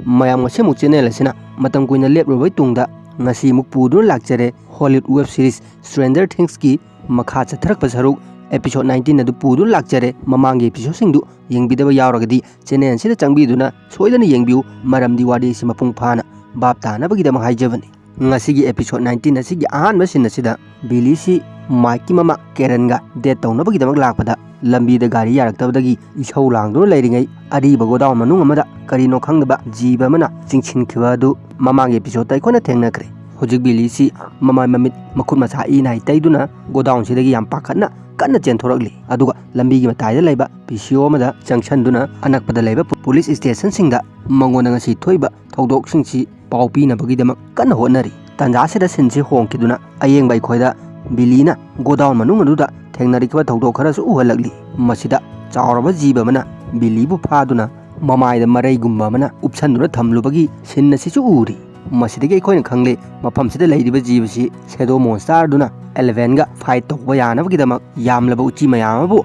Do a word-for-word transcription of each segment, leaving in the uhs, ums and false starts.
ꯃꯌꯥꯝ, ꯉꯁꯤꯃꯨꯛ ꯆꯦꯅꯦꯜ ꯑꯁꯤꯅ ꯃꯇꯝ ꯀꯨꯏꯅ ꯂꯦꯞꯂꯨꯔꯕꯩ ꯇꯨꯡꯗ ꯉꯁꯤꯃꯨꯛ ꯄꯨꯗꯨꯅ ꯂꯥꯛꯆꯔꯦ꯫ ꯍꯣꯂꯤꯋꯨꯗ ꯋꯦꯕ ꯁꯤꯔꯤꯁ ꯁ꯭ꯇ꯭ꯔꯦꯟꯖꯔ ꯊꯤꯡꯁꯀꯤ ꯃꯈꯥ ꯆꯠꯊꯔꯛꯄ ꯁꯔꯨꯛ ꯑꯦꯄꯤꯁꯣꯗ ꯅꯥꯏꯟꯇꯤꯟ ꯑꯗꯨ ꯄꯨꯗꯨꯅ ꯂꯥꯛꯆꯔꯦ꯫ ꯃꯃꯥꯡꯒꯤ ꯑꯦꯄꯤꯁꯣꯗꯁꯤꯡꯗꯨ ꯌꯦꯡꯕꯤꯗꯕ ꯌꯥꯎꯔꯒꯗꯤ ꯆꯦꯅꯦꯜ ꯑꯁꯤꯗ ꯆꯪꯕꯤꯗꯨꯅ ꯁꯣꯏꯗꯅ ꯌꯦꯡꯕꯤꯌꯨ, ꯃꯔꯝꯗꯤ ꯋꯥꯔꯤ ꯑꯁꯤ ꯃꯄꯨꯡ ꯐꯥꯅ ꯚꯥꯞ ꯇꯥꯅꯕꯒꯤꯗꯃꯛ ꯍꯥꯏꯖꯕꯅꯤ꯫ ꯉꯁꯤꯒꯤ ꯑꯦꯄꯤꯁꯣꯗ ꯅꯥꯏꯟꯇꯤꯟ ꯑꯁꯤꯒꯤ ꯑꯍꯥꯟꯕ ꯁꯤꯟ ꯑꯁꯤꯗ ꯕꯤꯂꯤꯁꯤ ꯃꯥꯏꯛꯀꯤ ꯃꯃꯥ ꯀꯦꯔꯟꯒ ꯗꯦꯠ ꯇꯧꯅꯕꯒꯤꯗꯃꯛ ꯂꯥꯛꯄꯗ ꯂꯝꯕꯤꯗ ꯒꯥꯔꯤ ꯌꯥꯔꯛꯇꯕꯗꯒꯤ ꯏꯁꯧ ꯂꯥꯡꯗꯨꯅ ꯂꯩꯔꯤꯉꯩ ꯑꯔꯤꯕ ꯒꯣꯗꯥꯎꯟ ꯃꯅꯨꯡ ꯑꯃꯗ ꯀꯔꯤꯅꯣ ꯈꯪꯗꯕ ꯖꯤꯕ ꯑꯃꯅ ꯆꯤꯡꯁꯤꯟꯈꯤꯕ ꯑꯗꯨ ꯃꯃꯥꯡꯒꯤ ꯑꯦꯄꯤꯁꯣꯗꯇ ꯑꯩꯈꯣꯏꯅ ꯊꯦꯡꯅꯈ꯭ꯔꯦ꯫ ꯍꯧꯖꯤꯛ ꯕꯤꯂꯤꯁꯤ ꯃꯃꯥꯏ ꯃꯃꯤꯠ ꯃꯈꯨꯠ ꯃꯁꯥ ꯏ ꯅꯥꯏ ꯇꯩꯗꯨꯅ ꯒꯣꯗꯥꯎꯟꯁꯤꯗꯒꯤ ꯌꯥꯝ ꯄꯥꯈꯠꯅ ꯀꯟꯅ ꯆꯦꯟꯊꯣꯔꯛꯂꯤ꯫ ꯑꯗꯨꯒ ꯂꯝꯕꯤꯒꯤ ꯃꯇꯥꯏꯗ ꯂꯩꯕ ꯄꯤ ꯁꯤ ꯑꯣ ꯑꯃꯗ ꯆꯪꯁꯤꯟꯗꯨꯅ ꯑꯅꯛꯄꯗ ꯂꯩꯕ ꯄꯨ-, ꯄꯨꯂꯤꯁ ꯁ꯭ꯇꯦꯁꯟꯁꯤꯡꯗ ꯃꯉꯣꯟꯗ ꯉꯁꯤ ꯊꯣꯛꯏꯕ ꯊꯧꯗꯣꯛꯁꯤꯡꯁꯤ ꯄꯥꯎ ꯄꯤꯅꯕꯒꯤꯗꯃꯛ ꯀꯟꯅ ꯍꯣꯠꯅꯔꯤ꯫ ꯇꯥꯟꯖꯥꯁꯤꯗ ꯁꯤꯟꯁꯤ ꯍꯣꯡꯈꯤꯗꯨꯅ ꯑꯌꯦꯡꯕ ꯑꯩꯈꯣꯏꯗ ꯕꯤꯂꯤꯅ ꯒꯣꯗꯥꯎꯟ ꯃꯅꯨꯡ ꯑꯗꯨꯗ ꯊꯦꯡꯅꯔꯛꯈꯤꯕ ꯊꯧꯗꯣꯛ ꯈꯔꯁꯨ ꯎꯍꯜꯂꯛꯂꯤ꯫ ꯃꯁꯤꯗ ꯆꯥꯎꯔꯕ ꯖꯤꯕ ꯑꯃꯅ ꯕꯤꯂꯤꯕꯨ ꯐꯥꯗꯨꯅ ꯃꯃꯥꯏꯗ ꯃꯔꯩꯒꯨꯝꯕ ꯑꯃꯅ ꯎꯞꯁꯟꯗꯨꯅ ꯊꯝꯂꯨꯕꯒꯤ ꯁꯤꯟ ꯑꯁꯤꯁꯨ ꯎꯔꯤ꯫ ꯃꯁꯤꯗꯒꯤ ꯑꯩꯈꯣꯏꯅ ꯈꯪꯂꯦ, ꯃꯐꯝꯁꯤꯗ ꯂꯩꯔꯤꯕ ꯖꯤꯕꯁꯤ ꯁꯦꯗꯣ ꯃꯣꯟꯁꯇꯔꯗꯨꯅ ꯑꯦꯂꯦꯚꯦꯟꯒ ꯐꯥꯏꯠ ꯇꯧꯕ ꯌꯥꯅꯕꯒꯤꯗꯃꯛ ꯌꯥꯝꯂꯕ ꯎꯆꯤ ꯃꯌꯥꯝ ꯑꯃꯕꯨ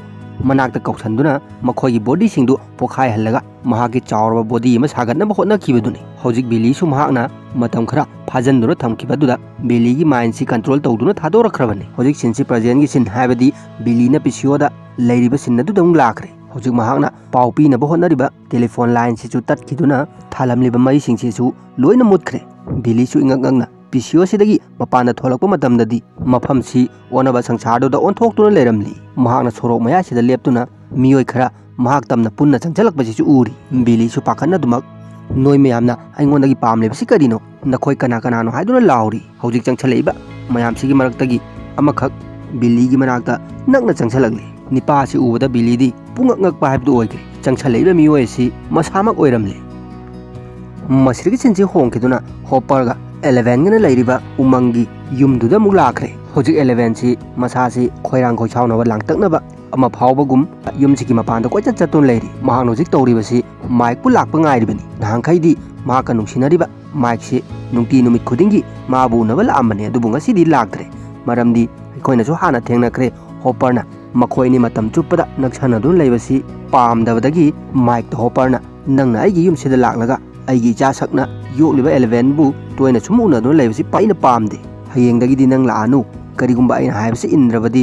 ꯃꯅꯥꯛꯇ ꯀꯧꯁꯟꯗꯨꯅ ꯃꯈꯣꯏꯒꯤ ꯕꯣꯗꯤꯁꯤꯡꯗꯨ ꯄꯣꯈꯥꯏꯍꯜꯂꯒ ꯃꯍꯥꯛꯀꯤ ꯆꯥꯎꯔꯕ ꯕꯣꯗꯤ ꯑꯃ ꯁꯥꯒꯠꯅꯕ ꯍꯣꯠꯅꯈꯤꯕꯗꯨꯅꯤ꯫ ꯍꯧꯖꯤꯛ ꯕꯤꯂꯤꯁꯨ ꯃꯍꯥꯛꯅ ꯃꯇꯝ ꯈꯔ ꯐꯥꯖꯤꯟꯗꯨꯅ ꯊꯝꯈꯤꯕ ꯑꯗꯨꯗ ꯕꯤꯂꯤꯒꯤ ꯃꯥꯏꯟꯁꯤ ꯀꯟꯇ꯭ꯔꯣꯜ ꯇꯧꯗꯨꯅ ꯊꯥꯗꯣꯔꯛꯈ꯭ꯔꯕꯅꯤ꯫ ꯍꯧꯖꯤꯛ ꯁꯤꯟꯁꯤ ꯄ꯭ꯔꯖꯦꯟꯒꯤ ꯁꯤꯟ, ꯍꯥꯏꯕꯗꯤ ꯕꯤꯂꯤꯅ ꯄꯤ ꯁꯤ ꯑꯣꯗ ꯂꯩꯔꯤꯕ ꯁꯤꯟ ꯑꯗꯨꯗ ꯑꯃꯨꯛ ꯂꯥꯛꯈ꯭ꯔꯦ꯫ ꯍꯧꯖꯤꯛ ꯃꯍꯥꯛꯅ ꯄꯥꯎ ꯄꯤꯅꯕ ꯍꯣꯠꯅꯔꯤꯕ ꯇꯦꯂꯤꯐꯣꯟ ꯂꯥꯏꯟꯁꯤꯁꯨ ꯇꯠꯈꯤꯗꯨꯅ ꯊꯥꯜꯂꯝꯂꯤꯕ ꯃꯩꯁꯤꯡꯁꯤꯁꯨ ꯂꯣꯏꯅ ꯃꯨꯠꯈ꯭ꯔꯦ꯫ ꯕꯤꯂꯤꯁꯨ ꯏꯉꯛ ꯉꯛꯅ ꯄꯤ ꯁꯤ ꯑꯣ ꯁꯤꯗꯒꯤ ꯃꯄꯥꯟꯗ ꯊꯣꯛꯂꯛꯄ ꯃꯇꯝꯗꯗꯤ ꯃꯐꯝꯁꯤ ꯑꯣꯟꯅꯕ ꯁꯪꯁꯥꯔꯗꯨꯗ ꯑꯣꯟꯊꯣꯛꯇꯨꯅ ꯂꯩꯔꯝꯂꯤ꯫ ꯃꯍꯥꯛꯅ ꯁꯣꯔꯣꯛ ꯃꯌꯥꯏꯁꯤꯗ ꯂꯦꯞꯇꯨꯅ ꯃꯤꯑꯣꯏ ꯈꯔ ꯃꯍꯥꯛ ꯇꯝꯅ ꯄꯨꯟꯅ ꯆꯪꯁꯤꯜꯂꯛꯄꯁꯤꯁꯨ ꯎꯔꯤ꯫ ꯕꯤꯂꯤꯁꯨ ꯄꯥꯈꯠꯅꯗꯨꯃꯛ, "ꯅꯣꯏ ꯃꯌꯥꯝꯅ ꯑꯩꯉꯣꯟꯗꯒꯤ ꯄꯥꯝꯂꯤꯕꯁꯤ ꯀꯔꯤꯅꯣ? ꯅꯈꯣꯏ ꯀꯅꯥ ꯀꯅꯥꯅꯣ?" ꯍꯥꯏꯗꯨꯅ ꯂꯥꯎꯔꯤ꯫ ꯍꯧꯖꯤꯛ ꯆꯪꯁꯤꯜꯂꯛꯏꯕ ꯃꯌꯥꯝꯁꯤꯒꯤ ꯃꯔꯛꯇꯒꯤ ꯑꯃꯈꯛ ꯕꯤꯂꯤꯒꯤ ꯃꯅꯥꯛꯇ ꯅꯛꯅ ꯆꯪꯁꯤꯜꯂꯛꯂꯤ꯫ ꯅꯤꯄꯥ ꯑꯁꯤ ꯎꯕꯗ ꯕꯤꯂꯤꯗꯤ ꯄꯨꯡꯉꯛ ꯉꯛꯄ ꯍꯥꯏꯕꯗꯨ ꯑꯣꯏꯈ꯭ꯔꯦ꯫ ꯆꯪꯁꯤꯜꯂꯛꯏꯕ ꯃꯤꯑꯣꯏ ꯑꯁꯤ ꯃꯁꯥꯃꯛ ꯑꯣꯏꯔꯝꯂꯦ꯫ ꯃꯁꯤꯗꯒꯤ ꯁꯤꯟꯁꯤ ꯍꯣꯡꯈꯤꯗꯨꯅ ꯍꯣꯄꯔꯒ ꯑꯦꯂꯦꯚꯦꯟꯒꯅ ꯂꯩꯔꯤꯕ ꯎꯃꯪꯒꯤ ꯌꯨꯝꯗꯨꯗ ꯑꯃꯨꯛ ꯂꯥꯛꯈ꯭ꯔꯦ꯫ ꯍꯧꯖꯤꯛ ꯑꯦꯂꯦꯚꯦꯟꯁꯤ ꯃꯁꯥꯁꯤ ꯈꯣꯏꯔꯥꯡ ꯈꯣꯏꯁꯥꯎꯅꯕ ꯂꯥꯡꯇꯛꯅꯕ ꯑꯃ ꯐꯥꯎꯕꯒꯨꯝ ꯌꯨꯝꯁꯤꯒꯤ ꯃꯄꯥꯟꯗ ꯀꯣꯏꯆꯠ ꯆꯠꯇꯨꯅ ꯂꯩꯔꯤ꯫ ꯃꯍꯥꯛꯅ ꯍꯧꯖꯤꯛ ꯇꯧꯔꯤꯕꯁꯤ ꯃꯥꯏꯛꯄꯨ ꯂꯥꯛꯄ ꯉꯥꯏꯔꯤꯕꯅꯤ꯫ ꯅꯍꯥꯟꯈꯩꯗꯤ ꯃꯍꯥꯛꯀ ꯅꯨꯡꯁꯤꯅꯔꯤꯕ ꯃꯥꯏꯛꯁꯤ ꯅꯨꯡꯇꯤ ꯅꯨꯃꯤꯠ ꯈꯨꯗꯤꯡꯒꯤ ꯃꯥꯕꯨ ꯎꯅꯕ ꯂꯥꯛꯑꯝꯕꯅꯤ, ꯑꯗꯨꯕꯨ ꯉꯁꯤꯗꯤ ꯂꯥꯛꯇ꯭ꯔꯦ꯫ ꯃꯔꯝꯗꯤ ꯑꯩꯈꯣꯏꯅꯁꯨ ꯍꯥꯟꯅ ꯊꯦꯡꯅꯈ꯭ꯔꯦ, ꯍꯣꯄꯔꯅ ꯃꯈꯣꯏ ꯑꯅꯤ ꯃꯇꯝ ꯆꯨꯞꯄꯗ ꯅꯛꯁꯟꯅꯗꯨꯅ ꯂꯩꯕꯁꯤ ꯄꯥꯝꯗꯕꯗꯒꯤ ꯃꯥꯏꯛꯇ ꯍꯣꯄꯔꯅ, "ꯅꯪꯅ ꯑꯩꯒꯤ ꯌꯨꯝꯁꯤꯗ ꯂꯥꯛꯂꯒ ꯑꯩꯒꯤ ꯏꯆꯥ ꯁꯛꯅ ꯌꯣꯛꯂꯤꯕ ꯑꯦꯂꯦꯚꯦꯟꯕꯨ ꯇꯣꯏꯅ ꯁꯨꯝ ꯎꯅꯗꯨꯅ ꯂꯩꯕꯁꯤ ꯑꯩꯅ ꯄꯥꯝꯗꯦ꯫ ꯍꯌꯦꯡꯗꯒꯤꯗꯤ ꯅꯪ ꯂꯥꯛꯑꯅꯨ꯫ ꯀꯔꯤꯒꯨꯝꯕ ꯑꯩꯅ ꯍꯥꯏꯕꯁꯤ ꯏꯟꯗ꯭ꯔꯕꯗꯤ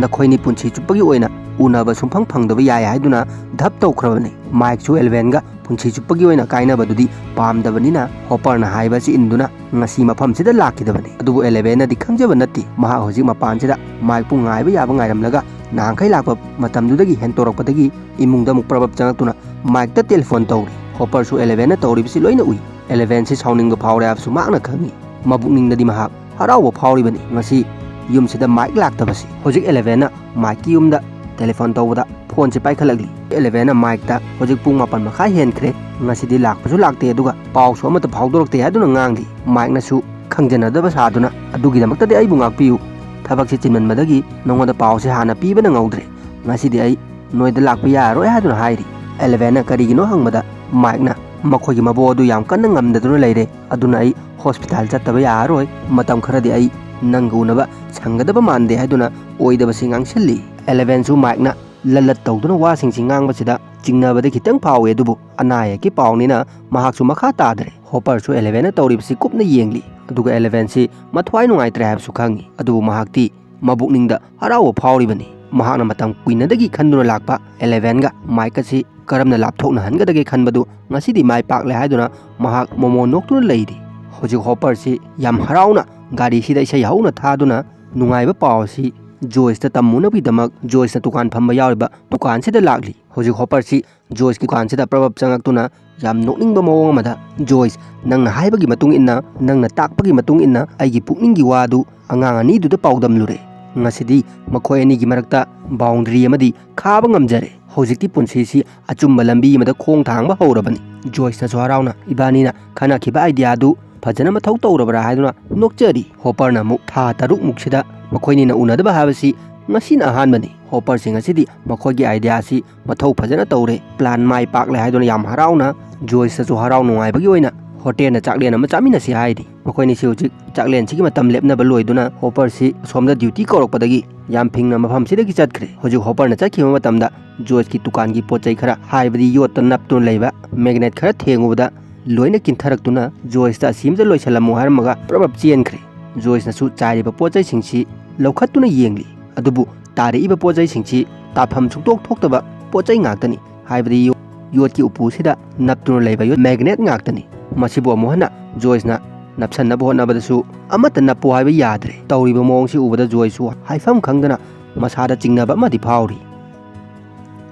ꯅꯈꯣꯏꯅꯤ ꯄꯨꯟꯁꯤ ꯆꯨꯞꯄꯒꯤ ꯑꯣꯏꯅ ꯎꯅꯕ ꯁꯨꯡꯐꯪ ꯐꯪꯗꯕ ꯌꯥꯏ ꯍꯥꯏꯗꯨꯅ ꯙꯞ ꯇꯧꯈ꯭ꯔꯕꯅꯤ꯫ ꯃꯥꯏꯛꯁꯨ ꯑꯦꯂꯦꯚꯦꯟꯒ ꯄꯨꯟꯁꯤ ꯆꯨꯞꯄꯒꯤ ꯑꯣꯏꯅ ꯀꯥꯏꯅꯕꯗꯨꯗꯤ ꯄꯥꯝꯗꯕꯅꯤꯅ ꯍꯣꯄꯔꯅ ꯍꯥꯏꯕ ꯑꯁꯤ ꯏꯟꯗꯨꯅ ꯉꯁꯤ ꯃꯐꯝꯁꯤꯗ ꯂꯥꯛꯈꯤꯗꯕꯅꯤ꯫ ꯑꯗꯨꯕꯨ ꯑꯦꯂꯦꯚꯦꯟꯅꯗꯤ ꯈꯪꯖꯕ ꯅꯠꯇꯦ꯫ ꯃꯍꯥꯛ ꯍꯧꯖꯤꯛ ꯃꯄꯥꯟꯁꯤꯗ ꯃꯥꯏꯛꯄꯨ ꯉꯥꯏꯕ ꯌꯥꯕ ꯉꯥꯏꯔꯝꯂꯒ ꯅꯍꯥꯟꯈꯩ ꯂꯥꯛꯄ ꯃꯇꯝꯗꯨꯗꯒꯤ ꯍꯦꯟꯇꯣꯔꯛꯄꯗꯒꯤ ꯏꯃꯨꯡꯗ ꯑꯃꯨꯛ ꯄ꯭ꯔꯕꯞ ꯆꯪꯉꯛꯇꯨꯅ ꯃꯥꯏꯛꯇ ꯇꯦꯂꯤꯐꯣꯟ ꯇꯧꯔꯤ꯫ ꯍꯣꯄꯔꯁꯨ ꯑꯦꯂꯦꯚꯦꯟꯅ ꯇꯧꯔꯤꯕꯁꯤ ꯂꯣꯏꯅ ꯎꯏ꯫ ꯑꯦꯂꯦꯚꯦꯟꯁꯤ ꯁꯥꯎꯅꯤꯡꯕ ꯐꯥꯎꯔꯦ ꯍꯥꯏꯕꯁꯨ ꯃꯍꯥꯛꯅ ꯈꯪꯏ꯫ ꯃꯕꯨꯛꯅꯤꯡꯗꯗꯤ ꯃꯍꯥꯛ ꯍꯔꯥꯎꯕ ꯐꯥꯎꯔꯤꯕꯅꯤ꯫ ꯉꯁꯤ ꯌꯨꯝꯁꯤꯗ ꯃꯥꯏꯛ ꯂꯥꯛꯇꯕꯁꯤ꯫ ꯍꯧꯖꯤꯛ ꯑꯦꯂꯦꯚꯦꯟꯅ ꯃꯥꯏꯛꯀꯤ ꯌꯨꯝꯗ ꯇꯦꯂꯤꯐꯣꯟ ꯇꯧꯕꯗ ꯐꯣꯟꯁꯤ ꯄꯥꯏꯈꯠꯂꯛꯂꯤ꯫ ꯑꯦꯂꯦꯚꯦꯟꯅ ꯃꯥꯏꯛꯇ ꯍꯧꯖꯤꯛ ꯄꯨꯡ ꯃꯥꯄꯟ ꯃꯈꯥꯏ ꯍꯦꯟꯈ꯭ꯔꯦ, ꯉꯁꯤꯗꯤ ꯂꯥꯛꯄꯁꯨ ꯂꯥꯛꯇꯦ, ꯑꯗꯨꯒ ꯄꯥꯎꯁꯨ ꯑꯃꯠꯇ ꯐꯥꯎꯗꯣꯔꯛꯇꯦ ꯍꯥꯏꯗꯨꯅ ꯉꯥꯡꯂꯤ꯫ ꯃꯥꯏꯛꯅꯁꯨ ꯈꯪꯖꯅꯗꯕ ꯁꯥꯗꯨꯅ ꯑꯗꯨꯒꯤꯗꯃꯛꯇꯗꯤ ꯑꯩꯕꯨ ꯉꯥꯛꯄꯤꯌꯨ, ꯊꯕꯛꯁꯤ ꯆꯤꯟꯃꯟꯕꯗꯒꯤ ꯅꯉꯣꯟꯗ ꯄꯥꯎꯁꯤ ꯍꯥꯟꯅ ꯄꯤꯕꯅ ꯉꯧꯗ꯭ꯔꯦ, ꯉꯁꯤꯗꯤ ꯑꯩ ꯅꯣꯏꯗ ꯂꯥꯛꯄ ꯌꯥꯔꯔꯣꯏ ꯍꯥꯏꯗꯨꯅ ꯍꯥꯏꯔꯤ꯫ ꯑꯦꯂꯦꯚꯦꯟꯅ ꯀꯔꯤꯒꯤꯅꯣ ꯍꯪꯕꯗ ꯃꯥꯏꯛꯅ ꯃꯈꯣꯏꯒꯤ ꯃꯕꯣꯛ ꯑꯗꯨ ꯌꯥꯝ ꯀꯟꯅ ꯉꯝꯗꯗꯨꯅ ꯂꯩꯔꯦ, ꯑꯗꯨꯅ ꯑꯩ ꯍꯣꯁꯄꯤꯇꯥꯜ ꯆꯠꯇꯕ ꯌꯥꯔꯔꯣꯏ, ꯃꯇꯝ ꯈꯔꯗꯤ ꯑꯩ ꯅꯪꯒ ꯎꯅꯕ ꯁꯪꯒꯗꯕ ꯃꯥꯟꯗꯦ ꯍꯥꯏꯗꯨꯅ ꯑꯣꯏꯗꯕꯁꯤ ꯉꯥꯡꯁꯤꯜꯂꯤ꯫ ꯑꯦꯂꯦꯚꯦꯟꯁꯨ ꯃꯥꯏꯛꯅ ꯂꯠꯂꯠ ꯇꯧꯗꯨꯅ ꯋꯥꯁꯤꯡꯁꯤ ꯉꯥꯡꯕꯁꯤꯗ ꯆꯤꯡꯅꯕꯗꯤ ꯈꯤꯇꯪ ꯐꯥꯎꯏ, ꯑꯗꯨꯕꯨ ꯑꯅꯥ ꯑꯌꯦꯛꯀꯤ ꯄꯥꯎꯅꯤꯅ ꯃꯍꯥꯛꯁꯨ ꯃꯈꯥ ꯇꯥꯗ꯭ꯔꯦ꯫ ꯍꯣꯄꯔꯁꯨ ꯑꯦꯂꯦꯚꯦꯟꯅ ꯇꯧꯔꯤꯕꯁꯤ ꯀꯨꯞꯅ ꯌꯦꯡꯂꯤ, ꯑꯗꯨꯒ ꯑꯦꯂꯦꯚꯦꯟꯁꯤ ꯃꯊ꯭ꯋꯥꯏ ꯅꯨꯡꯉꯥꯏꯇ꯭ꯔꯦ ꯍꯥꯏꯕꯁꯨ ꯈꯪꯏ, ꯑꯗꯨꯕꯨ ꯃꯍꯥꯛꯇꯤ ꯃꯕꯨꯛꯅꯤꯡꯗ ꯍꯔꯥꯎꯕ ꯐꯥꯎꯔꯤꯕꯅꯤ꯫ ꯃꯍꯥꯛꯅ ꯃꯇꯝ ꯀꯨꯏꯅꯗꯒꯤ ꯈꯟꯗꯨꯅ ꯂꯥꯛꯄ ꯑꯦꯂꯦꯚꯦꯟꯒ ꯃꯥꯏꯛ ꯑꯁꯤ ꯀꯔꯝꯅ ꯂꯥꯞꯊꯣꯛꯅꯍꯟꯒꯗꯒꯦ ꯈꯟꯕꯗꯨ ꯉꯁꯤꯗꯤ ꯃꯥꯏ ꯄꯥꯛꯂꯦ ꯍꯥꯏꯗꯨꯅ ꯃꯍꯥꯛ ꯃꯣꯃꯣ ꯅꯣꯛꯇꯨꯅ ꯂꯩꯔꯤ꯫ ꯍꯧꯖꯤꯛ ꯍꯣꯄꯔꯁꯤ ꯌꯥꯝ ꯍꯔꯥꯎꯅ ꯒꯥꯔꯤꯁꯤꯗ ꯏꯁꯩ ꯍꯧꯅ ꯊꯥꯗꯨꯅ ꯅꯨꯡꯉꯥꯏꯕ ꯄꯥꯎ ꯑꯁꯤ ꯖꯣꯏꯁꯇ ꯇꯝꯃꯨꯅꯕꯒꯤꯗꯃꯛ ꯖꯣꯏꯁꯅ ꯗꯨꯀꯥꯟ ꯐꯝꯕ ꯌꯥꯎꯔꯤꯕ ꯗꯨꯀꯥꯟꯁꯤꯗ ꯂꯥꯛꯂꯤ꯫ ꯍꯧꯖꯤꯛ ꯍꯣꯄꯔꯁꯤ ꯖꯣꯏꯁꯀꯤ ꯗꯨꯀꯥꯟꯁꯤꯗ ꯄ꯭ꯔꯕꯞ ꯆꯪꯉꯛꯇꯨꯅ ꯌꯥꯝ ꯅꯣꯛꯅꯤꯡꯕ ꯃꯑꯣꯡ ꯑꯃꯗ, "ꯖꯣꯏꯁ, ꯅꯪꯅ ꯍꯥꯏꯕꯒꯤ ꯃꯇꯨꯡ ꯏꯟꯅ, ꯅꯪꯅ ꯇꯥꯛꯄꯒꯤ ꯃꯇꯨꯡ ꯏꯟꯅ ꯑꯩꯒꯤ ꯄꯨꯛꯅꯤꯡꯒꯤ ꯋꯥꯗꯨ ꯑꯉꯥꯡ ꯑꯅꯤꯗꯨꯗ ꯄꯥꯎꯗꯝꯂꯨꯔꯦ꯫ ꯉꯁꯤꯗꯤ ꯃꯈꯣꯏ ꯑꯅꯤꯒꯤ ꯃꯔꯛꯇ ꯕꯥꯎꯟꯗꯔꯤ ꯑꯃꯗꯤ ꯈꯥꯕ ꯉꯝꯖꯔꯦ꯫ ꯍꯧꯖꯤꯛꯇꯤ ꯄꯨꯟꯁꯤꯁꯤ ꯑꯆꯨꯝꯕ ꯂꯝꯕꯤ ꯑꯃꯗ ꯈꯣꯡ ꯊꯥꯡꯕ ꯍꯧꯔꯕꯅꯤ꯫" ꯖꯣꯏꯁꯅꯁꯨ ꯍꯔꯥꯎꯅ ꯏꯕꯥꯅꯤꯅ ꯈꯟꯅꯈꯤꯕ ꯑꯥꯏꯗꯤꯌꯥꯗꯨ ꯐꯖꯅ ꯃꯊꯧ ꯇꯧꯔꯕ꯭ꯔꯥ ꯍꯥꯏꯗꯨꯅ ꯅꯣꯛꯆꯔꯤ꯫ ꯍꯣꯄꯔꯅ ꯑꯃꯨꯛ ꯊꯥ ꯇꯔꯨꯛꯃꯨꯛꯁꯤꯗ ꯃꯈꯣꯏꯅꯤꯅ ꯎꯅꯗꯕ ꯍꯥꯏꯕꯁꯤ ꯉꯁꯤꯅ ꯑꯍꯥꯟꯕꯅꯤ꯫ ꯍꯣꯄꯔꯁꯤ ꯉꯁꯤꯗꯤ ꯃꯈꯣꯏꯒꯤ ꯑꯥꯏꯗꯤꯌꯥꯁꯤ ꯃꯊꯧ ꯐꯖꯅ ꯇꯧꯔꯦ, ꯄ꯭ꯂꯥꯟ ꯃꯥꯏ ꯄꯥꯛꯂꯦ ꯍꯥꯏꯗꯨꯅ ꯌꯥꯝ ꯍꯔꯥꯎꯅ ꯖꯣꯏꯁꯇꯁꯨ ꯍꯔꯥꯎ ꯅꯨꯡꯉꯥꯏꯕꯒꯤ ꯑꯣꯏꯅ ꯍꯣꯇꯦꯜꯗ ꯆꯥꯛꯂꯦꯟ ꯑꯃ ꯆꯥꯃꯤꯟꯅꯁꯤ ꯍꯥꯏꯔꯤ꯫ ꯃꯈꯣꯏꯅꯤꯁꯤ ꯍꯧꯖꯤꯛ ꯆꯥꯛꯂꯦꯟꯁꯤꯒꯤ ꯃꯇꯝ ꯂꯦꯞꯅꯕ ꯂꯣꯏꯗꯨꯅ ꯍꯣꯄꯔꯁꯤ ꯑꯁꯣꯝꯗ ꯗ꯭ꯌꯨꯇꯤ ꯀꯧꯔꯛꯄꯗꯒꯤ ꯌꯥꯝ ꯐꯤꯡꯅ ꯃꯐꯝꯁꯤꯗꯒꯤ ꯆꯠꯈ꯭ꯔꯦ꯫ ꯍꯧꯖꯤꯛ ꯍꯣꯄꯔꯅ ꯆꯠꯈꯤꯕ ꯃꯇꯝꯗ ꯖꯣꯏꯁꯀꯤ ꯗꯨꯀꯥꯟꯒꯤ ꯄꯣꯠ ꯆꯩ ꯈꯔ, ꯍꯥꯏꯕꯗꯤ ꯌꯣꯠꯇ ꯅꯞꯇꯨꯅ ꯂꯩꯕ ꯃꯦꯒꯅꯦꯠ ꯈꯔ ꯊꯦꯡꯉꯨꯕꯗ ꯂꯣꯏꯅ ꯀꯤꯟꯊꯔꯛꯇꯨꯅ ꯖꯣꯏꯁꯇ ꯑꯁꯤ ꯑꯃꯇ ꯂꯣꯏꯁꯤꯜꯂꯝꯃꯨ ꯍꯥꯏꯔꯝꯃꯒ ꯄ꯭ꯔꯞ ꯄ꯭ꯔꯞ ꯆꯦꯟꯈ꯭ꯔꯦ꯫ ꯖꯣꯏꯁꯅꯁꯨ ꯆꯥꯏꯔꯤꯕ ꯄꯣꯠ ꯆꯩꯁꯤꯡꯁꯤ ꯂꯧꯈꯠꯇꯨꯅ ꯌꯦꯡꯂꯤ꯫ ꯑꯗꯨꯕꯨ ꯇꯥꯔꯛꯏꯕ ꯄꯣꯠ ꯆꯩꯁꯤꯡꯁꯤ ꯇꯥꯐꯝ ꯁꯨꯡꯇꯣꯛ ꯊꯣꯛꯇꯕ ꯄꯣꯠ ꯆꯩ ꯉꯥꯛꯇꯅꯤ꯫ ꯍꯥꯏꯕꯗꯤ ꯌꯣ-, ꯌꯣꯠꯀꯤ ꯎꯄꯨꯁꯤꯗ ꯅꯞꯇꯨꯅ ꯂꯩꯕ ꯌꯣꯠ ꯃꯦꯒꯅꯦꯠ ꯉꯥꯛꯇꯅꯤ꯫ ꯃꯁꯤꯕꯨ ꯑꯃꯨꯛ ꯍꯟꯅ ꯖꯣꯏꯁꯅ ꯅꯞꯁꯟꯅꯕ ꯍꯣꯠꯅꯕꯗꯁꯨ ꯑꯃꯠꯇ ꯅꯞꯄꯨ ꯍꯥꯏꯕ ꯌꯥꯗ꯭ꯔꯦ꯫ ꯇꯧꯔꯤꯕ ꯃꯑꯣꯡꯁꯤ ꯎꯕꯗ ꯖꯣꯏꯁꯁꯨ ꯍꯥꯏꯐꯝ ꯈꯪꯗꯅ ꯃꯁꯥꯗ ꯆꯤꯡꯅꯕ ꯑꯃꯗꯤ ꯐꯥꯎꯔꯤ꯫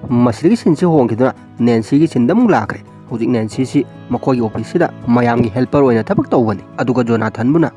ꯃꯁꯤꯗꯒꯤ ꯁꯤꯟꯁꯤ ꯍꯣꯡꯈꯤꯗꯨꯅ ꯅꯦꯟꯁꯤꯒꯤ ꯁꯤꯟꯗ ꯑꯃꯨꯛ ꯂꯥꯛꯈ꯭ꯔꯦ꯫ ꯍꯧꯖꯤꯛ ꯅꯦꯟꯁꯤꯁꯤ ꯃꯈꯣꯏꯒꯤ ꯑꯣꯐꯤꯁꯁꯤꯗ ꯃꯌꯥꯝꯒꯤ ꯍꯦꯜꯄꯔ ꯑꯣꯏꯅ ꯊꯕꯛ ꯇꯧꯕꯅꯤ꯫ ꯑꯗꯨꯒ ꯖꯣꯅꯥꯊꯟꯕꯨꯅ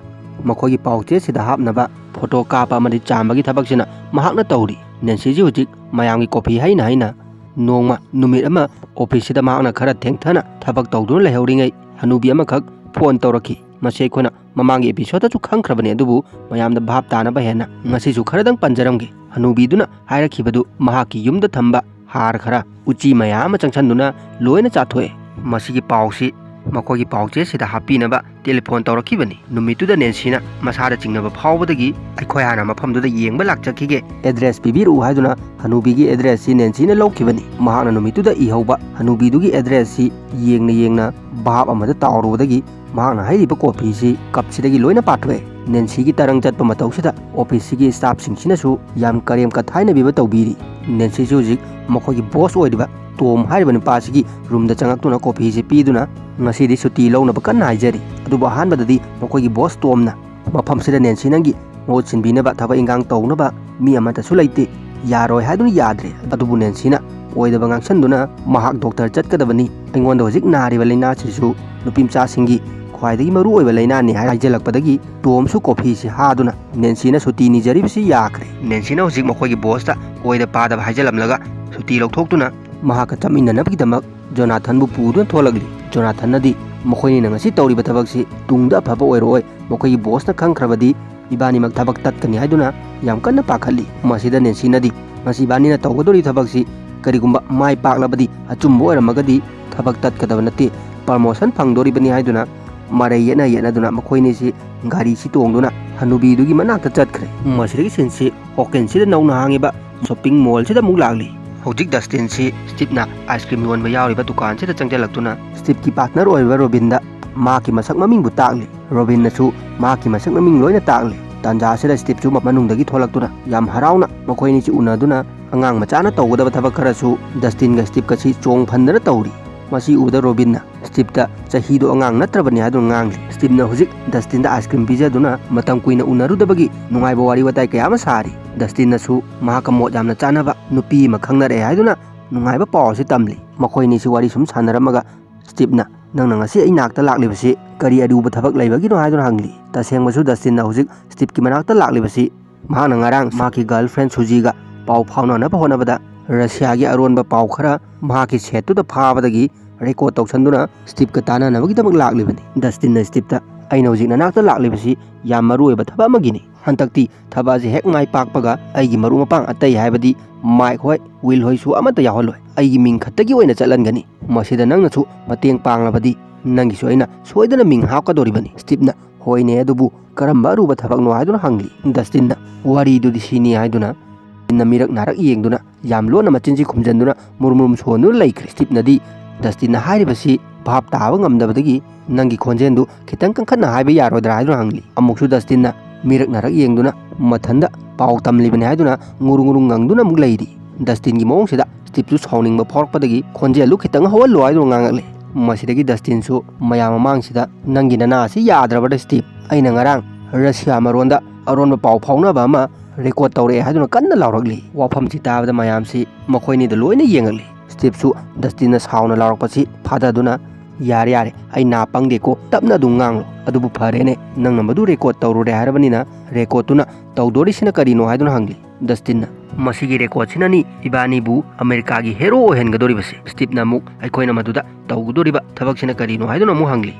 ꯃꯈꯣꯏꯒꯤ ꯄꯥꯎꯆꯦꯁꯤꯗ ꯍꯥꯞꯅꯕ ꯐꯣꯇꯣ ꯀꯥꯞꯄ ꯑꯃꯗꯤ ꯆꯥꯝꯕꯒꯤ ꯊꯕꯛꯁꯤꯅ ꯃꯍꯥꯛꯅ ꯇꯧꯔꯤ꯫ ꯅꯦꯟꯁꯤꯁꯤ ꯍꯧꯖꯤꯛ ꯃꯌꯥꯝꯒꯤ ꯀꯣꯐꯤ ꯍꯩꯅ ꯍꯩꯅ ꯅꯣꯡꯃ ꯅꯨꯃꯤꯠ ꯑꯃ ꯑꯣꯐꯤꯁꯁꯤꯗ ꯃꯍꯥꯛꯅ ꯈꯔ ꯊꯦꯡꯊꯅ ꯊꯕꯛ ꯇꯧꯗꯨꯅ ꯂꯩꯍꯧꯔꯤꯉꯩ ꯍꯅꯨꯕꯤ ꯑꯃꯈꯛ ꯐꯣꯟ ꯇꯧꯔꯛꯈꯤ꯫ ꯃꯁꯤ ꯑꯩꯈꯣꯏꯅ ꯃꯃꯥꯡꯒꯤ ꯑꯦꯄꯤꯁꯣꯗꯇꯁꯨ ꯈꯪꯈ꯭ꯔꯕꯅꯤ, ꯑꯗꯨꯕꯨ ꯃꯌꯥꯝꯗ ꯚꯥꯞ ꯇꯥꯅꯕ ꯍꯦꯟꯅ ꯉꯁꯤꯁꯨ ꯈꯔꯗꯪ ꯄꯟꯖꯔꯝꯒꯦ꯫ ꯍꯅꯨꯕꯤꯗꯨꯅ ꯍꯥꯏꯔꯛꯈꯤꯕꯗꯨ ꯃꯍꯥꯛꯀꯤ ꯌꯨꯝꯗ ꯊꯝꯕ ꯍꯥꯔ ꯈꯔ ꯎꯆꯤ ꯃꯌꯥꯝ ꯑꯃ ꯆꯪꯁꯟꯗꯨꯅ ꯂꯣꯏꯅ ꯆꯥꯊꯣꯛꯑꯦ꯫ ꯃꯁꯤꯒꯤ ꯄꯥꯎꯁꯤ ꯃꯈꯣꯏꯒꯤ ꯄꯥꯎꯆꯦꯁꯤꯗ ꯍꯥꯞꯄꯤꯅꯕ ꯇꯦꯂꯤꯐꯣꯟ ꯇꯧꯔꯛꯈꯤꯕꯅꯤ꯫ ꯅꯨꯃꯤꯠꯇꯨꯗ ꯅꯦꯟꯁꯤꯅ ꯃꯁꯥꯗ ꯆꯤꯡꯅꯕ ꯐꯥꯎꯕꯗꯒꯤ ꯑꯩꯈꯣꯏ ꯍꯥꯟꯅ ꯃꯐꯝꯗꯨꯗ ꯌꯦꯡꯕ ꯂꯥꯛꯆꯈꯤꯒꯦ, ꯑꯦꯗ꯭ꯔꯦꯁ ꯄꯤꯕꯤꯔꯛꯎ ꯍꯥꯏꯗꯨꯅ ꯍꯅꯨꯕꯤꯒꯤ ꯑꯦꯗ꯭ꯔꯦꯁꯁꯤ ꯅꯦꯟꯁꯤꯅ ꯂꯧꯈꯤꯕꯅꯤ꯫ ꯃꯍꯥꯛꯅ ꯅꯨꯃꯤꯠꯇꯨꯗ ꯏꯍꯧꯕ ꯍꯅꯨꯕꯤꯗꯨꯒꯤ ꯑꯦꯗ꯭ꯔꯦꯁꯁꯤ ꯌꯦꯡꯅ ꯌꯦꯡꯅ ꯚꯥꯞ ꯑꯃꯗ ꯇꯥꯎꯔꯨꯕꯗꯒꯤ ꯃꯍꯥꯛꯅ ꯍꯩꯔꯤꯕ ꯀꯣꯐꯤꯁꯤ ꯀꯞꯁꯤꯗꯒꯤ ꯂꯣꯏꯅ ꯄꯥꯊꯣꯛꯑꯦ꯫ ꯅꯦꯟꯁꯤꯒꯤ ꯇꯔꯪ ꯆꯠꯄ ꯃꯇꯧꯁꯤꯗ ꯑꯣꯐꯤꯁꯁꯤꯒꯤ ꯁ꯭ꯇꯥꯐꯁꯤꯡꯁꯤꯅꯁꯨ ꯌꯥꯝ ꯀꯔꯦꯝ ꯀꯊꯥꯏꯅꯕꯤꯕ ꯇꯧꯕꯤꯔꯤ꯫ ꯅꯦꯟꯁꯤꯁꯨ ꯍꯧꯖꯤꯛ ꯃꯈꯣꯏꯒꯤ ꯕꯣꯁ ꯑꯣꯏꯔꯤꯕ ꯇꯣꯝ ꯍꯥꯏꯔꯤꯕ ꯅꯨꯄꯥꯁꯤꯒꯤ ꯔꯨꯝꯗ ꯆꯪꯉꯛꯇꯨꯅ ꯀꯣꯐꯤꯁꯤ ꯄꯤꯗꯨꯅ ꯉꯁꯤꯗꯤ ꯁꯨꯇꯤ ꯂꯧꯅꯕ ꯀꯟꯅ ꯍꯥꯏꯖꯔꯤ꯫ ꯑꯗꯨꯕꯨ ꯑꯍꯥꯟꯕꯗꯗꯤ ꯃꯈꯣꯏꯒꯤ ꯕꯣꯁ ꯇꯣꯝꯅ ꯃꯐꯝꯁꯤꯗ ꯅꯦꯟꯁꯤ ꯅꯪꯒꯤ ꯃꯍꯨꯠ ꯁꯤꯟꯕꯤꯅꯕ ꯊꯕꯛ ꯏꯟꯈꯥꯡ ꯇꯧꯅꯕ ꯃꯤ ꯑꯃꯠꯇꯁꯨ ꯂꯩꯇꯦ, ꯌꯥꯔꯣꯏ ꯍꯥꯏꯗꯨꯅ ꯌꯥꯗ꯭ꯔꯦ꯫ ꯑꯗꯨꯕꯨ ꯅꯦꯟꯁꯤꯅ ꯑꯣꯏꯗꯕ ꯉꯥꯡꯁꯟꯗꯨꯅ ꯃꯍꯥꯛ ꯗꯣꯛꯇꯔ ꯆꯠꯀꯗꯕꯅꯤ, ꯑꯩꯉꯣꯟꯗ ꯍꯧꯖꯤꯛ ꯅꯥꯔꯤꯕ ꯂꯥꯏꯅꯥꯁꯤꯁꯨ ꯅꯨꯄꯤ ꯃꯆꯥꯁꯤꯡꯒꯤ ꯈ꯭ꯋꯥꯏꯗꯒꯤ ꯃꯔꯨ ꯑꯣꯏꯕ ꯂꯥꯏꯅꯥꯅꯤ ꯍꯥꯏ ꯍꯥꯏꯖꯤꯜꯂꯛꯄꯗꯒꯤ ꯇꯣꯝꯁꯨ ꯀꯣꯐꯤꯁꯤ ꯍꯥꯗꯨꯅ ꯅꯦꯟꯁꯤꯅ ꯁꯨꯇꯤ ꯅꯤꯖꯔꯤꯕꯁꯤ ꯌꯥꯈ꯭ꯔꯦ꯫ ꯅꯦꯟꯁꯤꯅ ꯍꯧꯖꯤꯛ ꯃꯈꯣꯏꯒꯤ ꯕꯣꯁꯇ ꯑꯣꯏꯗ ꯄꯥꯗꯕ ꯍꯥꯏꯖꯤꯜꯂꯝꯂꯒ ꯁꯨꯇꯤ ꯂꯧꯊꯣꯛꯇꯨꯅ ꯃꯍꯥꯛꯀ ꯆꯠꯃꯤꯟꯅꯅꯕꯒꯤꯗꯃꯛ ꯖꯣꯅꯥꯊꯟꯕꯨ ꯄꯨꯗꯨꯅ ꯊꯣꯛꯂꯛꯂꯤ꯫ ꯖꯣꯅꯥꯊꯟꯅꯗꯤ ꯃꯈꯣꯏꯅꯤꯅ ꯉꯁꯤ ꯇꯧꯔꯤꯕ ꯊꯕꯛꯁꯤ ꯇꯨꯡꯗ ꯑꯐꯕ ꯑꯣꯏꯔꯛꯑꯣꯏ, ꯃꯈꯣꯏꯒꯤ ꯕꯣꯁꯅ ꯈꯪꯈ꯭ꯔꯕꯗꯤ ꯏꯕꯥꯅꯤꯃꯛ ꯊꯕꯛ ꯇꯠꯀꯅꯤ ꯍꯥꯏꯗꯨꯅ ꯌꯥꯝ ꯀꯟꯅ ꯄꯥꯈꯠꯂꯤ꯫ ꯃꯁꯤꯗ ꯅꯦꯟꯁꯤꯅꯗꯤ ꯃꯁꯤ ꯏꯕꯥꯅꯤꯅ ꯇꯧꯒꯗꯧꯔꯤ ꯊꯕꯛꯁꯤ ꯀꯔꯤꯒꯨꯝꯕ ꯃꯥꯏ ꯄꯥꯛꯂꯕꯗꯤ, ꯑꯆꯨꯝꯕ ꯑꯣꯏꯔꯝꯃꯒꯗꯤ ꯊꯕꯛ ꯇꯠꯀꯗꯕ ꯅꯠꯇꯦ, ꯄ꯭ꯔꯃꯣꯁꯟ ꯐꯪꯗꯣꯔꯤꯕꯅꯤ ꯍꯥꯏꯗꯨꯅ ꯃꯔꯩ ꯌꯦꯠꯅ ꯌꯦꯠꯅꯗꯨꯅ ꯃꯈꯣꯏꯅꯤꯁꯤ ꯒꯥꯔꯤꯁꯤ ꯇꯣꯡꯗꯨꯅ ꯍꯅꯨꯕꯤꯗꯨꯒꯤ ꯃꯅꯥꯛꯇ ꯆꯠꯈ꯭ꯔꯦ꯫ ꯃꯁꯤꯗꯒꯤ ꯁꯤꯟꯁꯤ ꯍꯣꯀꯤꯟꯁꯤꯗ ꯅꯧꯅ ꯍꯥꯡꯉꯤꯕ ꯁꯣꯞꯄꯤꯡ ꯃꯣꯜꯁꯤꯗ ꯑꯃꯨꯛ ꯂꯥꯛꯂꯤ꯫ ꯍꯧꯖꯤꯛ ꯗꯁꯇꯤꯟꯁꯤ ꯁ꯭ꯇꯤꯞꯅ ꯑꯥꯏꯁ ꯀ꯭ꯔꯤꯝ ꯌꯣꯟꯕ ꯌꯥꯎꯔꯤꯕ ꯗꯨꯀꯥꯟꯁꯤꯗ ꯆꯪꯁꯤꯜꯂꯛꯇꯨꯅ ꯁ꯭ꯇꯤꯞꯀꯤ ꯄꯥꯔꯠꯅꯔ ꯑꯣꯏꯔꯤꯕ ꯔꯣꯕꯤꯟꯗ ꯃꯍꯥꯛꯀꯤ ꯃꯁꯛ ꯃꯃꯤꯡꯕꯨ ꯇꯥꯛꯂꯤ꯫ ꯔꯣꯕꯤꯟꯅꯁꯨ ꯃꯍꯥꯛꯀꯤ ꯃꯁꯛ ꯃꯃꯤꯡ ꯂꯣꯏꯅ ꯇꯥꯛꯂꯤ꯫ ꯇꯥꯟꯖꯥ ꯑꯁꯤꯗ ꯁ꯭ꯇꯤꯞꯁꯨ ꯃꯅꯨꯡꯗꯒꯤ ꯊꯣꯛꯂꯛꯇꯨꯅ ꯌꯥꯝ ꯍꯔꯥꯎꯅ ꯃꯈꯣꯏ ꯑꯅꯤꯁꯤ ꯎꯅꯗꯨꯅ ꯑꯉꯥꯡ ꯃꯆꯥꯅ ꯇꯧꯒꯗꯕ ꯊꯕꯛ ꯈꯔꯁꯨ ꯗꯁꯇꯤꯟꯒ ꯁ꯭ꯇꯤꯞꯀꯁꯤ ꯆꯣꯡ ꯐꯟꯗꯅ ꯇꯧꯔꯤ꯫ ꯃꯁꯤ ꯎꯕꯗ ꯔꯣꯕꯤꯟꯅ ꯁ꯭ꯇꯤꯞꯇ ꯆꯍꯤꯗꯣ ꯑꯉꯥꯡ ꯅꯠꯇ꯭ꯔꯕꯅꯤ ꯍꯥꯏꯗꯨꯅ ꯉꯥꯡꯂꯤ꯫ ꯁ꯭ꯇꯤꯞꯅ ꯍꯧꯖꯤꯛ ꯗꯁꯇꯤꯟꯗ ꯑꯥꯏꯁ ꯀ꯭ꯔꯤꯝ ꯄꯤꯖꯗꯨꯅ ꯃꯇꯝ ꯀꯨꯏꯅ ꯎꯅꯔꯨꯗꯕꯒꯤ ꯅꯨꯡꯉꯥꯏꯕ ꯋꯥꯔꯤ ꯋꯥꯇꯥꯏ ꯀꯌꯥ ꯑꯃ ꯁꯥꯔꯤ꯫ ꯗꯁꯇꯤꯟꯅꯁꯨ ꯃꯍꯥꯛꯀ ꯃꯣꯠ ꯌꯥꯝꯅ ꯆꯥꯅꯕ ꯅꯨꯄꯤ ꯑꯃ ꯈꯪꯅꯔꯛꯑꯦ ꯍꯥꯏꯗꯨꯅ ꯅꯨꯡꯉꯥꯏꯕ ꯄꯥꯎ ꯑꯁꯤ ꯇꯝꯂꯤ꯫ ꯃꯈꯣꯏ ꯑꯅꯤꯁꯤ ꯋꯥꯔꯤ ꯁꯨꯝ ꯁꯥꯟꯅꯔꯝꯃꯒ ꯁ꯭ꯇꯤꯞꯅ, "ꯅꯪꯅ ꯉꯁꯤ ꯑꯩ ꯅꯥꯛꯇ ꯂꯥꯛꯂꯤꯕꯁꯤ ꯀꯔꯤ ꯑꯔꯨꯕ ꯊꯕꯛ ꯂꯩꯕꯒꯤꯅꯣ?" ꯍꯥꯏꯗꯨꯅ ꯍꯪꯂꯤ꯫ ꯇꯁꯦꯡꯕꯁꯨ ꯗꯁꯇꯤꯟꯅ ꯍꯧꯖꯤꯛ ꯁ꯭ꯇꯤꯞꯀꯤ ꯃꯅꯥꯛꯇ ꯂꯥꯛꯂꯤꯕꯁꯤ ꯃꯍꯥꯛꯅ ꯉꯔꯥꯡ ꯃꯍꯥꯛꯀꯤ ꯒꯔꯜꯐ꯭ꯔꯦꯟ ꯁꯨꯖꯤꯒ ꯄꯥꯎ ꯐꯥꯎꯅꯅꯕ ꯍꯣꯠꯅꯕꯗ ꯔꯁꯤꯌꯥꯒꯤ ꯑꯔꯣꯟꯕ ꯄꯥꯎ ꯈꯔ ꯃꯍꯥꯛꯀꯤ ꯁꯦꯠꯇꯨꯗ ꯐꯥꯕꯗꯒꯤ ꯔꯦꯀꯣꯔꯗ ꯇꯧꯁꯟꯗꯨꯅ ꯁ꯭ꯇꯤꯞꯀ ꯇꯥꯟꯅꯅꯕꯒꯤꯗꯃꯛ ꯂꯥꯛꯂꯤꯕꯅꯤ꯫ ꯗꯁꯇꯤꯟꯅ ꯁ꯭ꯇꯤꯞꯇ, "ꯑꯩꯅ ꯍꯧꯖꯤꯛ ꯅꯅꯥꯛꯇ ꯂꯥꯛꯂꯤꯕꯁꯤ ꯌꯥꯝ ꯃꯔꯨ ꯑꯣꯏꯕ ꯊꯕꯛ ꯑꯃꯒꯤꯅꯤ꯫ ꯍꯟꯗꯛꯇꯤ ꯊꯕꯛ ꯑꯁꯤ ꯍꯦꯛ ꯃꯥꯏ ꯄꯥꯛꯄꯒ ꯑꯩꯒꯤ ꯃꯔꯨꯞ ꯃꯄꯥꯡ ꯑꯇꯩ ꯍꯥꯏꯕꯗꯤ ꯃꯥꯏꯛ ꯍꯣꯏ, ꯋꯤꯜ ꯍꯣꯏꯁꯨ ꯑꯃꯠꯇ ꯌꯥꯎꯍꯜꯂꯣꯏ꯫ ꯑꯩꯒꯤ ꯃꯤꯡ ꯈꯛꯇꯒꯤ ꯑꯣꯏꯅ ꯆꯠꯍꯟꯒꯅꯤ꯫ ꯃꯁꯤꯗ ꯅꯪꯅꯁꯨ ꯃꯇꯦꯡ ꯄꯥꯡꯂꯕꯗꯤ ꯅꯪꯒꯤꯁꯨ ꯑꯩꯅ ꯁꯣꯏꯗꯅ ꯃꯤꯡ ꯍꯥꯞꯀꯗꯧꯔꯤꯕꯅꯤ꯫" ꯁ꯭ꯇꯤꯞꯅ, "ꯍꯣꯏꯅꯦ, ꯑꯗꯨꯕꯨ ꯀꯔꯝꯕ ꯑꯔꯨꯕ ꯊꯕꯛꯅꯣ?" ꯍꯥꯏꯗꯨꯅ ꯍꯪꯂꯤ꯫ ꯗꯁꯇꯤꯟꯅ, "ꯋꯥꯔꯤꯗꯨꯗꯤ ꯁꯤꯅꯤ" ꯍꯥꯏꯗꯨꯅ ꯗꯁꯇꯤꯟꯅ ꯃꯤꯔꯛ ꯅꯥꯔꯛ ꯌꯦꯡꯗꯨꯅ ꯌꯥꯝ ꯂꯣꯟꯅ ꯃꯆꯤꯟꯁꯤ ꯈꯨꯝꯖꯤꯟꯗꯨꯅ ꯃꯨꯔꯨꯝ ꯃꯨꯔꯨꯝ ꯁꯣꯟꯗꯨꯅ ꯂꯩꯈ꯭ꯔꯦ꯫ ꯁ꯭ꯇꯤꯞꯅꯗꯤ ꯗꯁꯇꯤꯟꯅ ꯍꯥꯏꯔꯤꯕꯁꯤ ꯚꯥꯞ ꯇꯥꯕ ꯉꯝꯗꯕꯗꯒꯤ, "ꯅꯪꯒꯤ ꯈꯣꯟꯖꯦꯜꯗꯨ ꯈꯤꯇꯪ ꯀꯟꯈꯠꯅ ꯍꯥꯏꯕ ꯌꯥꯔꯣꯏꯗ꯭ꯔꯥ?" ꯍꯥꯏꯗꯨꯅ ꯍꯪꯂꯤ꯫ ꯑꯃꯨꯛꯁꯨ ꯗꯁꯇꯤꯟꯅ ꯃꯤꯔꯛ ꯅꯥꯔꯛ ꯌꯦꯡꯗꯨꯅ ꯃꯊꯟꯗ ꯄꯥꯎ ꯇꯝꯂꯤꯕꯅꯤ ꯍꯥꯏꯗꯨꯅ ꯉꯨꯔꯨ ꯉꯨꯔꯨ ꯉꯪꯗꯨꯅ ꯑꯃꯨꯛ ꯂꯩꯔꯤ꯫ ꯗꯁꯇꯤꯟꯒꯤ ꯃꯑꯣꯡꯁꯤꯗ ꯁ꯭ꯇꯤꯞꯁꯨ ꯁꯥꯎꯅꯤꯡꯕ ꯐꯥꯎꯔꯛꯄꯗꯒꯤ, "ꯈꯣꯟꯖꯦꯜꯗꯨ ꯈꯤꯇꯪ ꯍꯧꯍꯜꯂꯣ" ꯍꯥꯏꯗꯨꯅ ꯉꯥꯡꯉꯛꯂꯦ꯫ ꯃꯁꯤꯗꯒꯤ ꯗꯁꯇꯤꯟꯁꯨ ꯃꯌꯥꯝ ꯃꯃꯥꯡꯁꯤꯗ, "ꯅꯪꯒꯤ ꯅꯅꯥ ꯑꯁꯤ ꯌꯥꯗ꯭ꯔꯕ꯭ꯔꯥ ꯁ꯭ꯇꯤꯞ? ꯑꯩꯅ ꯉꯔꯥꯡ ꯔꯁꯤꯌꯥ ꯃꯔꯣꯟꯗ ꯑꯔꯣꯟꯕ ꯄꯥꯎ ꯐꯥꯎꯅꯕ ꯑꯃ ꯔꯦꯀꯣꯔꯗ ꯇꯧꯔꯛꯑꯦ" ꯍꯥꯏꯗꯨꯅ ꯀꯟꯅ ꯂꯥꯎꯔꯛꯂꯤ꯫ ꯋꯥꯐꯝꯁꯤ ꯇꯥꯕꯗ ꯃꯌꯥꯝꯁꯤ ꯃꯈꯣꯏꯅꯤꯗ ꯂꯣꯏꯅ ꯌꯦꯡꯉꯛꯂꯤ꯫ ꯁ꯭ꯇꯤꯞꯁꯨ ꯗꯁꯇꯤꯟꯅ ꯁꯥꯎꯅ ꯂꯥꯎꯔꯛꯄꯁꯤ ꯐꯥꯊꯗꯨꯅ, "ꯌꯥꯔꯦ ꯌꯥꯔꯦ, ꯑꯩ ꯅꯥ ꯄꯪꯗꯦꯀꯣ, ꯇꯞꯅ ꯑꯗꯨꯝ ꯉꯥꯡꯂꯣ꯫ ꯑꯗꯨꯕꯨ ꯐꯔꯦꯅꯦ, ꯅꯪꯅ ꯃꯗꯨ ꯔꯦꯀꯣꯔꯗ ꯇꯧꯔꯨꯔꯦ ꯍꯥꯏꯔꯕꯅꯤꯅ ꯔꯦꯀꯣꯔꯗꯇꯨꯅ ꯇꯧꯗꯣꯔꯤꯁꯤꯅ ꯀꯔꯤꯅꯣ?" ꯍꯥꯏꯗꯨꯅ ꯍꯪꯂꯤ꯫ ꯗꯁꯇꯤꯟꯅ, "ꯃꯁꯤꯒꯤ ꯔꯦꯀꯣꯔꯗꯁꯤꯅꯅꯤ ꯏꯕꯥꯅꯤꯕꯨ ꯑꯃꯦꯔꯤꯀꯥꯒꯤ ꯍꯦꯔꯣ ꯑꯣꯏꯍꯟꯒꯗꯧꯔꯤꯕꯁꯦ꯫" ꯁ꯭ꯇꯤꯞꯅ ꯑꯃꯨꯛ, "ꯑꯩꯈꯣꯏꯅ ꯃꯗꯨꯗ ꯇꯧꯒꯗꯧꯔꯤꯕ ꯊꯕꯛꯁꯤꯅ ꯀꯔꯤꯅꯣ?" ꯍꯥꯏꯗꯨꯅ ꯑꯃꯨꯛ ꯍꯪꯂꯤ꯫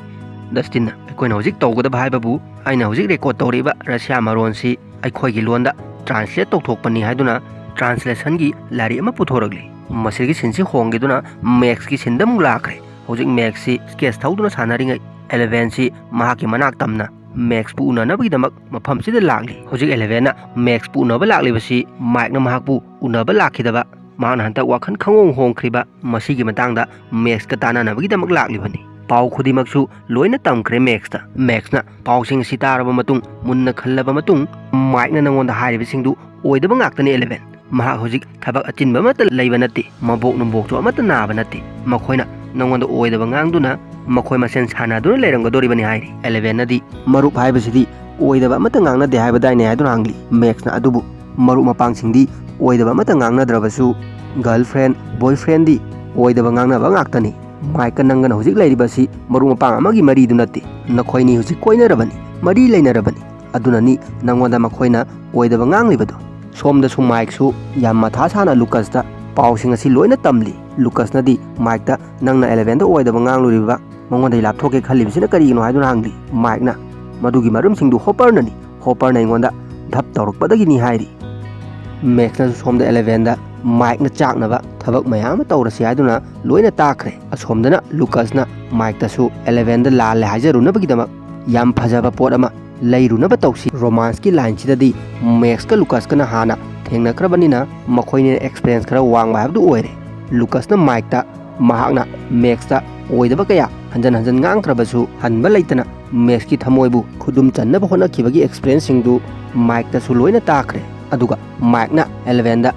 ꯗꯁꯇꯤꯟꯅ, "ꯑꯩꯈꯣꯏꯅ ꯍꯧꯖꯤꯛ ꯇꯧꯒꯗꯕ ꯍꯥꯏꯕꯕꯨ ꯑꯩꯅ ꯍꯧꯖꯤꯛ ꯔꯦꯀꯣꯔꯗ ꯇꯧꯔꯛꯏꯕ ꯔꯁꯤꯌꯥ ꯃꯔꯣꯟꯁꯤ ꯑꯩꯈꯣꯏꯒꯤ ꯂꯣꯟꯗ ꯇ꯭ꯔꯥꯟꯁꯂꯦꯠ ꯇꯧꯊꯣꯛꯄꯅꯤ" ꯍꯥꯏꯗꯨꯅ ꯇ꯭ꯔꯥꯟꯁꯂꯦꯁꯟꯒꯤ ꯂꯥꯏꯔꯤꯛ ꯑꯃ ꯄꯨꯊꯣꯔꯛꯂꯤ꯫ ꯃꯁꯤꯒꯤ ꯁꯤꯟꯁꯤ ꯍꯣꯡꯈꯤꯗꯨꯅ ꯃꯦꯛꯁꯀꯤ ꯁꯤꯟꯗ ꯑꯃꯨꯛ ꯂꯥꯛꯈ꯭ꯔꯦ꯫ ꯍꯧꯖꯤꯛ ꯃꯦꯛꯁꯁꯤ ꯁ꯭ꯀꯦꯠꯁ ꯊꯧꯗꯨꯅ ꯁꯥꯟꯅꯔꯤꯉꯩ ꯑꯦꯂꯦꯚꯦꯟꯁꯤ ꯃꯍꯥꯛꯀꯤ ꯃꯅꯥꯛ ꯇꯝꯅ ꯃꯦꯛꯁꯄꯨ ꯎꯅꯅꯕꯒꯤꯗꯃꯛ ꯃꯐꯝꯁꯤꯗ ꯂꯥꯛꯂꯤ꯫ ꯍꯧꯖꯤꯛ ꯑꯦꯂꯦꯚꯦꯟꯅ ꯃꯦꯛꯁꯄꯨ ꯎꯅꯕ ꯂꯥꯛꯂꯤꯕꯁꯤ ꯃꯥꯏꯛꯅ ꯃꯍꯥꯛꯄꯨ ꯎꯅꯕ ꯂꯥꯛꯈꯤꯗꯕ ꯃꯍꯥꯛꯅ ꯍꯟꯗꯛ ꯋꯥꯈꯜ ꯈꯪꯍꯣꯡ ꯍꯣꯡꯈ꯭ꯔꯤꯕ ꯃꯁꯤꯒꯤ ꯃꯇꯥꯡꯗ ꯃꯦꯛꯁꯀ ꯇꯥꯟꯅꯅꯕꯒꯤꯗꯃꯛ ꯂꯥꯛꯂꯤꯕꯅꯤ꯫ ꯄꯥꯎ ꯈꯨꯗꯤꯡꯃꯛꯁꯨ ꯂꯣꯏꯅ ꯇꯝꯈ꯭ꯔꯦ ꯃꯦꯛꯁꯇ꯫ ꯃꯦꯛꯁꯅ ꯄꯥꯎꯁꯤꯡ ꯑꯁꯤ ꯇꯥꯔꯕ ꯃꯇꯨꯡ, ꯃꯨꯟꯅ ꯈꯜꯂꯕ ꯃꯇꯨꯡ, ꯃꯥꯏꯛꯅ ꯅꯪꯉꯣꯟꯗ ꯍꯥꯏꯔꯤꯕꯁꯤꯡꯗꯨ ꯑꯣꯏꯗꯕ ꯉꯥꯛꯇꯅꯤ, ꯑꯦꯂꯦꯚꯦꯟ꯫ ꯃꯍꯥꯛ ꯍꯧꯖꯤꯛ ꯊꯕꯛ ꯑꯆꯤꯟꯕ ꯑꯃꯠꯇ ꯂꯩꯕ ꯅꯠꯇꯦ, ꯃꯕꯣꯛ ꯅꯨꯡꯕꯣꯛꯁꯨ ꯑꯃꯠꯇ ꯅꯥꯕ ꯅꯠꯇꯦ꯫ ꯃꯈꯣꯏꯅ ꯅꯪꯉꯣꯟꯗ ꯑꯣꯏꯗꯕ ꯉꯥꯡꯗꯨꯅ ꯃꯈꯣꯏ ꯃꯁꯦꯟ ꯁꯥꯟꯅꯗꯨꯅ ꯂꯩꯔꯝꯒꯗꯧꯔꯤꯕꯅꯤ ꯍꯥꯏꯔꯤ꯫ ꯑꯦꯂꯦꯚꯦꯟꯅꯗꯤ ꯃꯔꯨꯞ ꯍꯥꯏꯕꯁꯤꯗꯤ ꯑꯣꯏꯗꯕ ꯑꯃꯠꯇ ꯉꯥꯡꯅꯗꯦ ꯍꯥꯏꯕꯗꯥꯏꯅꯦ ꯍꯥꯏꯗꯨꯅ ꯍꯪꯂꯤ꯫ ꯃꯦꯛꯁꯅ ꯑꯗꯨꯕꯨ ꯃꯔꯨꯞ ꯃꯄꯥꯡꯁꯤꯡꯗꯤ ꯑꯣꯏꯗꯕ ꯑꯃꯠꯇ ꯉꯥꯡꯅꯗ꯭ꯔꯕꯁꯨ, ꯒꯔꯜ ꯐ꯭ꯔꯦꯟ, ꯕꯣꯏ ꯐ꯭ꯔꯦꯟꯗꯤ ꯑꯣꯏꯗꯕ ꯉꯥꯡꯅꯕ ꯉꯥꯛꯇꯅꯤ꯫ ꯃꯥꯏꯛꯀ ꯅꯪꯒꯅ ꯍꯧꯖꯤꯛ ꯂꯩꯔꯤꯕꯁꯤ ꯃꯔꯨꯞ ꯃꯄꯥꯡ ꯑꯃꯒꯤ ꯃꯔꯤꯗꯨ ꯅꯠꯇꯦ, ꯅꯈꯣꯏꯅꯤ ꯍꯧꯖꯤꯛ ꯀꯣꯏꯅꯔꯕꯅꯤ, ꯃꯔꯤ ꯂꯩꯅꯔꯕꯅꯤ꯫ ꯑꯗꯨꯅꯅꯤ ꯅꯪꯉꯣꯟꯗ ꯃꯈꯣꯏꯅ ꯑꯣꯏꯗꯕ ꯉꯥꯡꯂꯤꯕꯗꯨ꯫ ꯁꯣꯝꯗꯁꯨ ꯃꯥꯏꯛꯁꯨ ꯌꯥꯝ ꯃꯊꯥ ꯁꯥꯅ ꯂꯨꯀꯁꯇ ꯄꯥꯎꯁꯤꯡ ꯑꯁꯤ ꯂꯣꯏꯅ ꯇꯝꯂꯤ꯫ ꯂꯨꯀꯁꯅꯗꯤ ꯃꯥꯏꯛꯇ ꯅꯪꯅ ꯑꯦꯂꯦꯚꯦꯟꯗ ꯑꯣꯏꯗꯕ ꯉꯥꯡꯂꯨꯔꯤꯕ, ꯃꯉꯣꯟꯗꯒꯤ ꯂꯥꯞꯊꯣꯛꯀꯦ ꯈꯜꯂꯤꯕꯁꯤꯅ ꯀꯔꯤꯒꯤꯅꯣ ꯍꯥꯏꯗꯨꯅ ꯍꯪꯂꯤ꯫ ꯃꯥꯏꯛꯅ ꯃꯗꯨꯒꯤ ꯃꯔꯝꯁꯤꯡꯗꯨ ꯍꯣꯄꯔꯅꯅꯤ, ꯍꯣꯄꯔꯅ ꯑꯩꯉꯣꯟꯗ ꯙꯞ ꯇꯧꯔꯛꯄꯗꯒꯤꯅꯤ ꯍꯥꯏꯔꯤ꯫ ꯃꯦꯛꯁꯅꯁꯨ ꯁꯣꯝꯗ ꯑꯦꯂꯦꯚꯦꯟꯗ ꯃꯥꯏꯛꯅ ꯆꯥꯛꯅꯕ ꯊꯕꯛ ꯃꯌꯥꯝ ꯑꯃ ꯇꯧꯔꯁꯤ ꯍꯥꯏꯗꯨꯅ ꯂꯣꯏꯅ ꯇꯥꯈ꯭ꯔꯦ꯫ ꯑꯁꯣꯝꯗꯅ ꯂꯨꯀꯁꯅ ꯃꯥꯏꯛꯇꯁꯨ ꯑꯦꯂꯦꯚꯦꯟꯗ ꯂꯥꯜꯂꯦ ꯍꯥꯏꯖꯔꯨꯅꯕꯒꯤꯗꯃꯛ ꯌꯥꯝ ꯐꯖꯕ ꯄꯣꯠ ꯑꯃ ꯂꯩꯔꯨꯅꯕ ꯇꯧꯁꯤ꯫ ꯔꯣꯃꯥꯟꯁꯀꯤ ꯂꯥꯏꯟꯁꯤꯗꯗꯤ ꯃꯦꯛꯁꯀ ꯂꯨꯀꯁꯀꯅ ꯍꯥꯟꯅ ꯊꯦꯡꯅꯈ꯭ꯔꯕꯅꯤꯅ ꯃꯈꯣꯏꯅꯤꯅ ꯑꯦꯛꯁꯄꯤꯔꯤꯌꯦꯟꯁ ꯈꯔ ꯋꯥꯡꯕ ꯍꯥꯏꯕꯗꯨ ꯑꯣꯏꯔꯦ꯫ ꯂꯨꯀꯁꯅ ꯃꯥꯏꯛꯇ ꯃꯍꯥꯛꯅ ꯃꯦꯛꯁꯇ ꯑꯣꯏꯗꯕ ꯀꯌꯥ ꯍꯟꯖꯟ ꯍꯟꯖꯟ ꯉꯥꯡꯈ꯭ꯔꯕꯁꯨ ꯍꯟꯕ ꯂꯩꯇꯅ ꯃꯦꯛꯁꯀꯤ ꯊꯃꯣꯏꯕꯨ ꯈꯨꯗꯨꯝ ꯆꯟꯅꯕ ꯍꯣꯠꯅꯈꯤꯕꯒꯤ ꯑꯦꯛꯁꯄꯤꯔꯤꯌꯦꯟꯁꯁꯤꯡꯗꯨ ꯃꯥꯏꯛꯇꯁꯨ ꯂꯣꯏꯅ ꯇꯥꯈ꯭ꯔꯦ꯫ ꯑꯗꯨꯒ ꯃꯥꯏꯛꯅ ꯑꯦꯂꯦꯚꯦꯟꯗ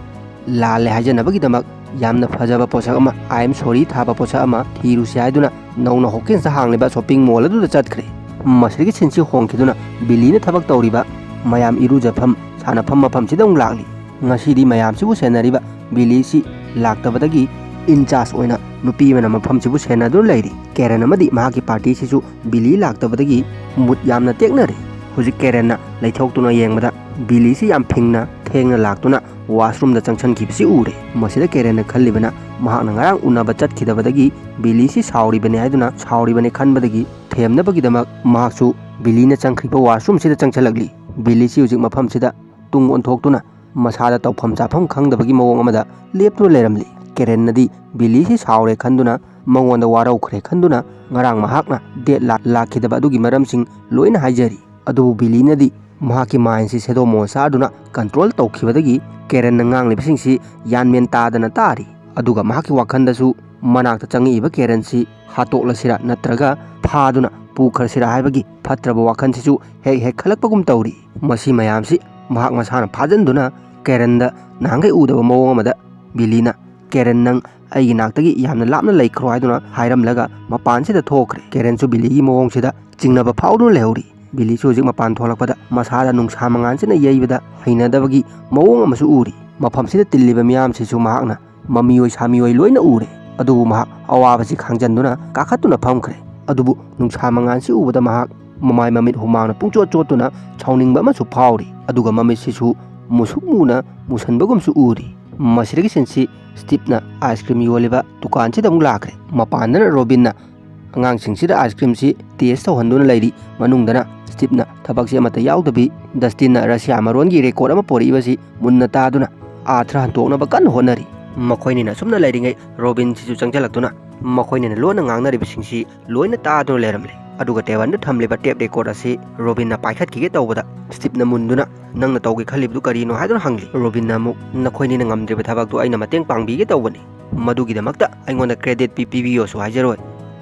ꯂꯥꯜꯂꯦ ꯍꯥꯏꯖꯅꯕꯒꯤꯗꯃꯛ ꯌꯥꯝꯅ ꯐꯖꯕ ꯄꯣꯠꯁꯛ ꯑꯃ, "I am sorry" ꯊꯥꯕ ꯄꯣꯠꯁꯛ ꯑꯃ ꯊꯤꯔꯨꯁꯤ ꯍꯥꯏꯗꯨꯅ ꯅꯧꯅ ꯍꯣꯀꯤꯟꯁꯇ ꯍꯥꯡꯂꯤꯕ ꯁꯣꯞꯄꯤꯡ ꯃꯣꯜ ꯑꯗꯨꯗ ꯆꯠꯈ꯭ꯔꯦ꯫ ꯃꯁꯤꯗꯒꯤ ꯁꯤꯟꯁꯤ ꯍꯣꯡꯈꯤꯗꯨꯅ ꯕꯤꯂꯤꯅ ꯊꯕꯛ ꯇꯧꯔꯤꯕ ꯃꯌꯥꯝ ꯏꯔꯨꯖꯐꯝ, ꯁꯥꯟꯅꯐꯝ ꯃꯐꯝꯁꯤꯗ ꯑꯃꯨꯛ ꯂꯥꯛꯂꯤ꯫ ꯉꯁꯤꯗꯤ ꯃꯌꯥꯝꯁꯤꯕꯨ ꯁꯦꯟꯅꯔꯤꯕ ꯕꯤꯂꯤꯁꯤ ꯂꯥꯛꯇꯕꯗꯒꯤ ꯏꯟꯆꯥꯔꯖ ꯑꯣꯏꯅ ꯅꯨꯄꯤ ꯑꯃꯅ ꯃꯐꯝꯁꯤꯕꯨ ꯁꯦꯟꯅꯗꯨꯅ ꯂꯩꯔꯤ꯫ ꯀꯦꯔꯟ ꯑꯃꯗꯤ ꯃꯍꯥꯛꯀꯤ ꯄꯥꯔꯇꯤꯁꯤꯁꯨ ꯕꯤꯂꯤ ꯂꯥꯛꯇꯕꯗꯒꯤ ꯃꯨꯠ ꯌꯥꯝꯅ ꯇꯦꯛꯅꯔꯦ꯫ ꯍꯧꯖꯤꯛ ꯀꯦꯔꯟꯅ ꯂꯩꯊꯣꯛꯇꯨꯅ ꯌꯦꯡꯕꯗ ꯕꯤꯂꯤꯁꯤ ꯌꯥꯝ ꯐꯤꯡꯅ ꯊꯦꯡꯅ ꯂꯥꯛꯇꯨꯅ ꯋꯥꯁꯔꯨꯝꯗ ꯆꯪꯁꯤꯟꯈꯤꯕꯁꯤ ꯎꯔꯦ꯫ ꯃꯁꯤꯗ ꯀꯦꯔꯟꯅ ꯈꯜꯂꯤꯕꯅ ꯃꯍꯥꯛꯅ ꯉꯔꯥꯡ ꯎꯅꯕ ꯆꯠꯈꯤꯗꯕꯗꯒꯤ ꯕꯤꯂꯤꯁꯤ ꯁꯥꯎꯔꯤꯕꯅꯤ ꯍꯥꯏꯗꯨꯅ ꯁꯥꯎꯔꯤꯕꯅꯤ ꯈꯟꯕꯗꯒꯤ ꯊꯦꯝꯅꯕꯒꯤꯗꯃꯛ ꯃꯍꯥꯛꯁꯨ ꯕꯤꯂꯤꯅ ꯆꯪꯈ꯭ꯔꯤꯕ ꯋꯥꯁꯔꯨꯝꯁꯤꯗ ꯆꯪꯁꯤꯜꯂꯛꯂꯤ꯫ ꯕꯤꯂꯤꯁꯤ ꯍꯧꯖꯤꯛ ꯃꯐꯝꯁꯤꯗ ꯇꯨꯡ ꯑꯣꯟꯊꯣꯛꯇꯨꯅ ꯃꯁꯥꯗ ꯇꯧꯐꯝ ꯆꯥꯐꯝ ꯈꯪꯗꯕꯒꯤ ꯃꯑꯣꯡ ꯑꯃꯗ ꯂꯦꯞꯇꯨꯅ ꯂꯩꯔꯝꯂꯤ꯫ ꯀꯦꯔꯟꯅꯗꯤ ꯕꯤꯂꯤꯁꯤ ꯁꯥꯎꯔꯦ ꯈꯟꯗꯨꯅ ꯃꯉꯣꯟꯗ ꯋꯥꯔꯧꯈ꯭ꯔꯦ ꯈꯟꯗꯨꯅ ꯉꯔꯥꯡ ꯃꯍꯥꯛꯅ ꯗꯦꯠ ꯂꯥꯛꯈꯤꯗꯕ ꯑꯗꯨꯒꯤ ꯃꯔꯝꯁꯤꯡ ꯂꯣꯏꯅ ꯍꯥꯏꯖꯔꯤ꯫ ꯑꯗꯨꯕꯨ ꯕꯤꯂꯤꯅꯗꯤ ꯃꯍꯥꯛꯀꯤ ꯃꯥꯏꯟꯁꯤ ꯁꯦꯗꯣ ꯃꯣꯟꯁꯇꯔꯗꯨꯅ ꯀꯟꯇ꯭ꯔꯣꯜ ꯇꯧꯈꯤꯕꯗꯒꯤ ꯀꯦꯔꯟꯅ ꯉꯥꯡꯂꯤꯕꯁꯤꯡꯁꯤ ꯌꯥꯟꯃꯦꯟ ꯇꯥꯗꯅ ꯇꯥꯔꯤ꯫ ꯑꯗꯨꯒ ꯃꯍꯥꯛꯀꯤ ꯋꯥꯈꯜꯗꯁꯨ ꯃꯅꯥꯛꯇ ꯆꯪꯉꯛꯏꯕ ꯀꯦꯔꯟꯁꯤ ꯍꯥꯠꯇꯣꯛꯂꯁꯤꯔꯥ ꯅꯠꯇ꯭ꯔꯒ ꯐꯥꯗꯨꯅ ꯄꯨꯈ꯭ꯔꯁꯤꯔꯥ ꯍꯥꯏꯕꯒꯤ ꯐꯠꯇ꯭ꯔꯕ ꯋꯥꯈꯜꯁꯤꯁꯨ ꯍꯦꯛ ꯍꯦꯛ ꯈꯜꯂꯛꯄꯒꯨꯝ ꯇꯧꯔꯤ꯫ ꯃꯁꯤ ꯃꯌꯥꯝꯁꯤ ꯃꯍꯥꯛ ꯃꯁꯥꯅ ꯐꯥꯖꯤꯟꯗꯨꯅ ꯀꯦꯔꯟꯗ ꯅꯍꯥꯟꯈꯩ ꯎꯗꯕ ꯃꯑꯣꯡ ꯑꯃꯗ ꯕꯤꯂꯤꯅ, "ꯀꯦꯔꯟ, ꯅꯪ ꯑꯩꯒꯤ ꯅꯥꯛꯇꯒꯤ ꯌꯥꯝꯅ ꯂꯥꯞꯅ ꯂꯩꯈ꯭ꯔꯣ" ꯍꯥꯏꯗꯨꯅ ꯍꯥꯏꯔꯝꯂꯒ ꯃꯄꯥꯟꯁꯤꯗ ꯊꯣꯛꯈ꯭ꯔꯦ꯫ ꯀꯦꯔꯟꯁꯨ ꯕꯤꯂꯤꯒꯤ ꯃꯑꯣꯡꯁꯤꯗ ꯆꯤꯡꯅꯕ ꯐꯥꯎꯗꯨꯅ ꯂꯩꯍꯧꯔꯤ꯫ ꯕꯤꯂꯤꯁꯨ ꯍꯧꯖꯤꯛ ꯃꯄꯥꯟ ꯊꯣꯛꯂꯛꯄꯗ ꯃꯁꯥꯗ ꯅꯨꯡꯁꯥ ꯃꯉꯥꯜꯁꯤꯅ ꯌꯩꯕꯗ ꯍꯩꯅꯗꯕꯒꯤ ꯃꯑꯣꯡ ꯑꯃꯁꯨ ꯎꯔꯤ꯫ ꯃꯐꯝꯁꯤꯗ ꯇꯤꯜꯂꯤꯕ ꯃꯤꯌꯥꯝꯁꯤꯁꯨ ꯃꯍꯥꯛꯅ ꯃꯃꯤꯑꯣꯏ ꯁꯥꯃꯤꯑꯣꯏ ꯂꯣꯏꯅ ꯎꯔꯦ꯫ ꯑꯗꯨꯕꯨ ꯃꯍꯥꯛ ꯑꯋꯥꯕꯁꯤ ꯈꯥꯡꯖꯟꯗꯨꯅ ꯀꯥꯈꯠꯇꯨꯅ ꯐꯝꯈ꯭ꯔꯦ꯫ ꯑꯗꯨꯕꯨ ꯅꯨꯡꯁꯥ ꯃꯉꯥꯜꯁꯤ ꯎꯕꯗ ꯃꯍꯥꯛ ꯃꯃꯥꯏ ꯃꯃꯤꯠ ꯍꯨꯃꯥꯡꯅ ꯄꯨꯡꯆꯣꯠ ꯆꯣꯠꯇꯨꯅ ꯁꯥꯎꯅꯤꯡꯕ ꯑꯃꯁꯨ ꯐꯥꯎꯔꯤ꯫ ꯑꯗꯨꯒ ꯃꯃꯤꯠꯁꯤꯁꯨ ꯃꯨꯁꯨꯛ ꯃꯨꯅ ꯃꯨꯁꯟꯕꯒꯨꯝꯁꯨ ꯎꯔꯤ꯫ ꯃꯁꯤꯗꯒꯤ ꯁꯤꯟꯁꯤ ꯁ꯭ꯇꯤꯞꯅ ꯑꯥꯏꯁ ꯀ꯭ꯔꯤꯝ ꯌꯣꯜꯂꯤꯕ ꯗꯨꯀꯥꯟꯁꯤꯗ ꯑꯃꯨꯛ ꯂꯥꯛꯈ꯭ꯔꯦ꯫ ꯃꯄꯥꯟꯗꯅ ꯔꯣꯕꯤꯟꯅ ꯑꯉꯥꯡꯁꯤꯡꯁꯤꯗ ꯑꯥꯏꯁ ꯀ꯭ꯔꯤꯝꯁꯤ ꯇꯦꯁ ꯇꯧꯍꯟꯗꯨꯅ ꯂꯩꯔꯤ꯫ ꯃꯅꯨꯡꯗꯅ ꯁ꯭ꯇꯤꯞꯅ ꯊꯕꯛꯁꯤ ꯑꯃꯠꯇ ꯌꯥꯎꯗꯕꯤ ꯗꯁꯇꯤꯟꯅ ꯔꯁꯤꯌꯥ ꯃꯔꯣꯟꯒꯤ ꯔꯦꯀꯣꯔꯗ ꯑꯃ ꯄꯣꯔꯛꯏꯕꯁꯤ ꯃꯨꯟꯅ ꯇꯥꯗꯨꯅ ꯑꯥꯔꯊ ꯍꯟꯇꯣꯛꯅꯕ ꯀꯟꯅ ꯍꯣꯠꯅꯔꯤ꯫ ꯃꯈꯣꯏꯅꯤꯅ ꯑꯁꯨꯝꯅ ꯂꯩꯔꯤꯉꯩ ꯔꯣꯕꯤꯟꯁꯤꯁꯨ ꯆꯪꯁꯤꯜꯂꯛꯇꯨꯅ ꯃꯈꯣꯏꯅꯤꯅ ꯂꯣꯟꯅ ꯉꯥꯡꯅꯔꯤꯕꯁꯤꯡꯁꯤ ꯂꯣꯏꯅ ꯇꯥꯗꯨꯅ ꯂꯩꯔꯝꯂꯦ꯫ ꯑꯗꯨꯒ ꯇꯦꯕꯜꯗ ꯊꯝꯂꯤꯕ ꯇꯦꯞ ꯔꯦꯀꯣꯔꯗ ꯑꯁꯤ ꯔꯣꯕꯤꯟꯅ ꯄꯥꯏꯈꯠꯈꯤꯒꯦ ꯇꯧꯕꯗ ꯁ꯭ꯇꯤꯞꯅ ꯃꯨꯟꯗꯨꯅ, "ꯅꯪꯅ ꯇꯧꯒꯦ ꯈꯜꯂꯤꯕꯗꯨ ꯀꯔꯤꯅꯣ?" ꯍꯥꯏꯗꯨꯅ ꯍꯪꯂꯤ꯫ ꯔꯣꯕꯤꯟꯅ ꯑꯃꯨꯛ, "ꯅꯈꯣꯏꯅꯤꯅ ꯉꯝꯗ꯭ꯔꯤꯕ ꯊꯕꯛꯇꯨ ꯑꯩꯅ ꯃꯇꯦꯡ ꯄꯥꯡꯕꯤꯒꯦ ꯇꯧꯕꯅꯤ꯫ ꯃꯗꯨꯒꯤꯗꯃꯛꯇ ꯑꯩꯉꯣꯟꯗ ꯀ꯭ꯔꯦꯗꯤꯠ ꯄꯤ-, ꯄꯤꯕꯤꯌꯣꯁꯨ ꯍꯥꯏꯖꯔꯣꯏ꯫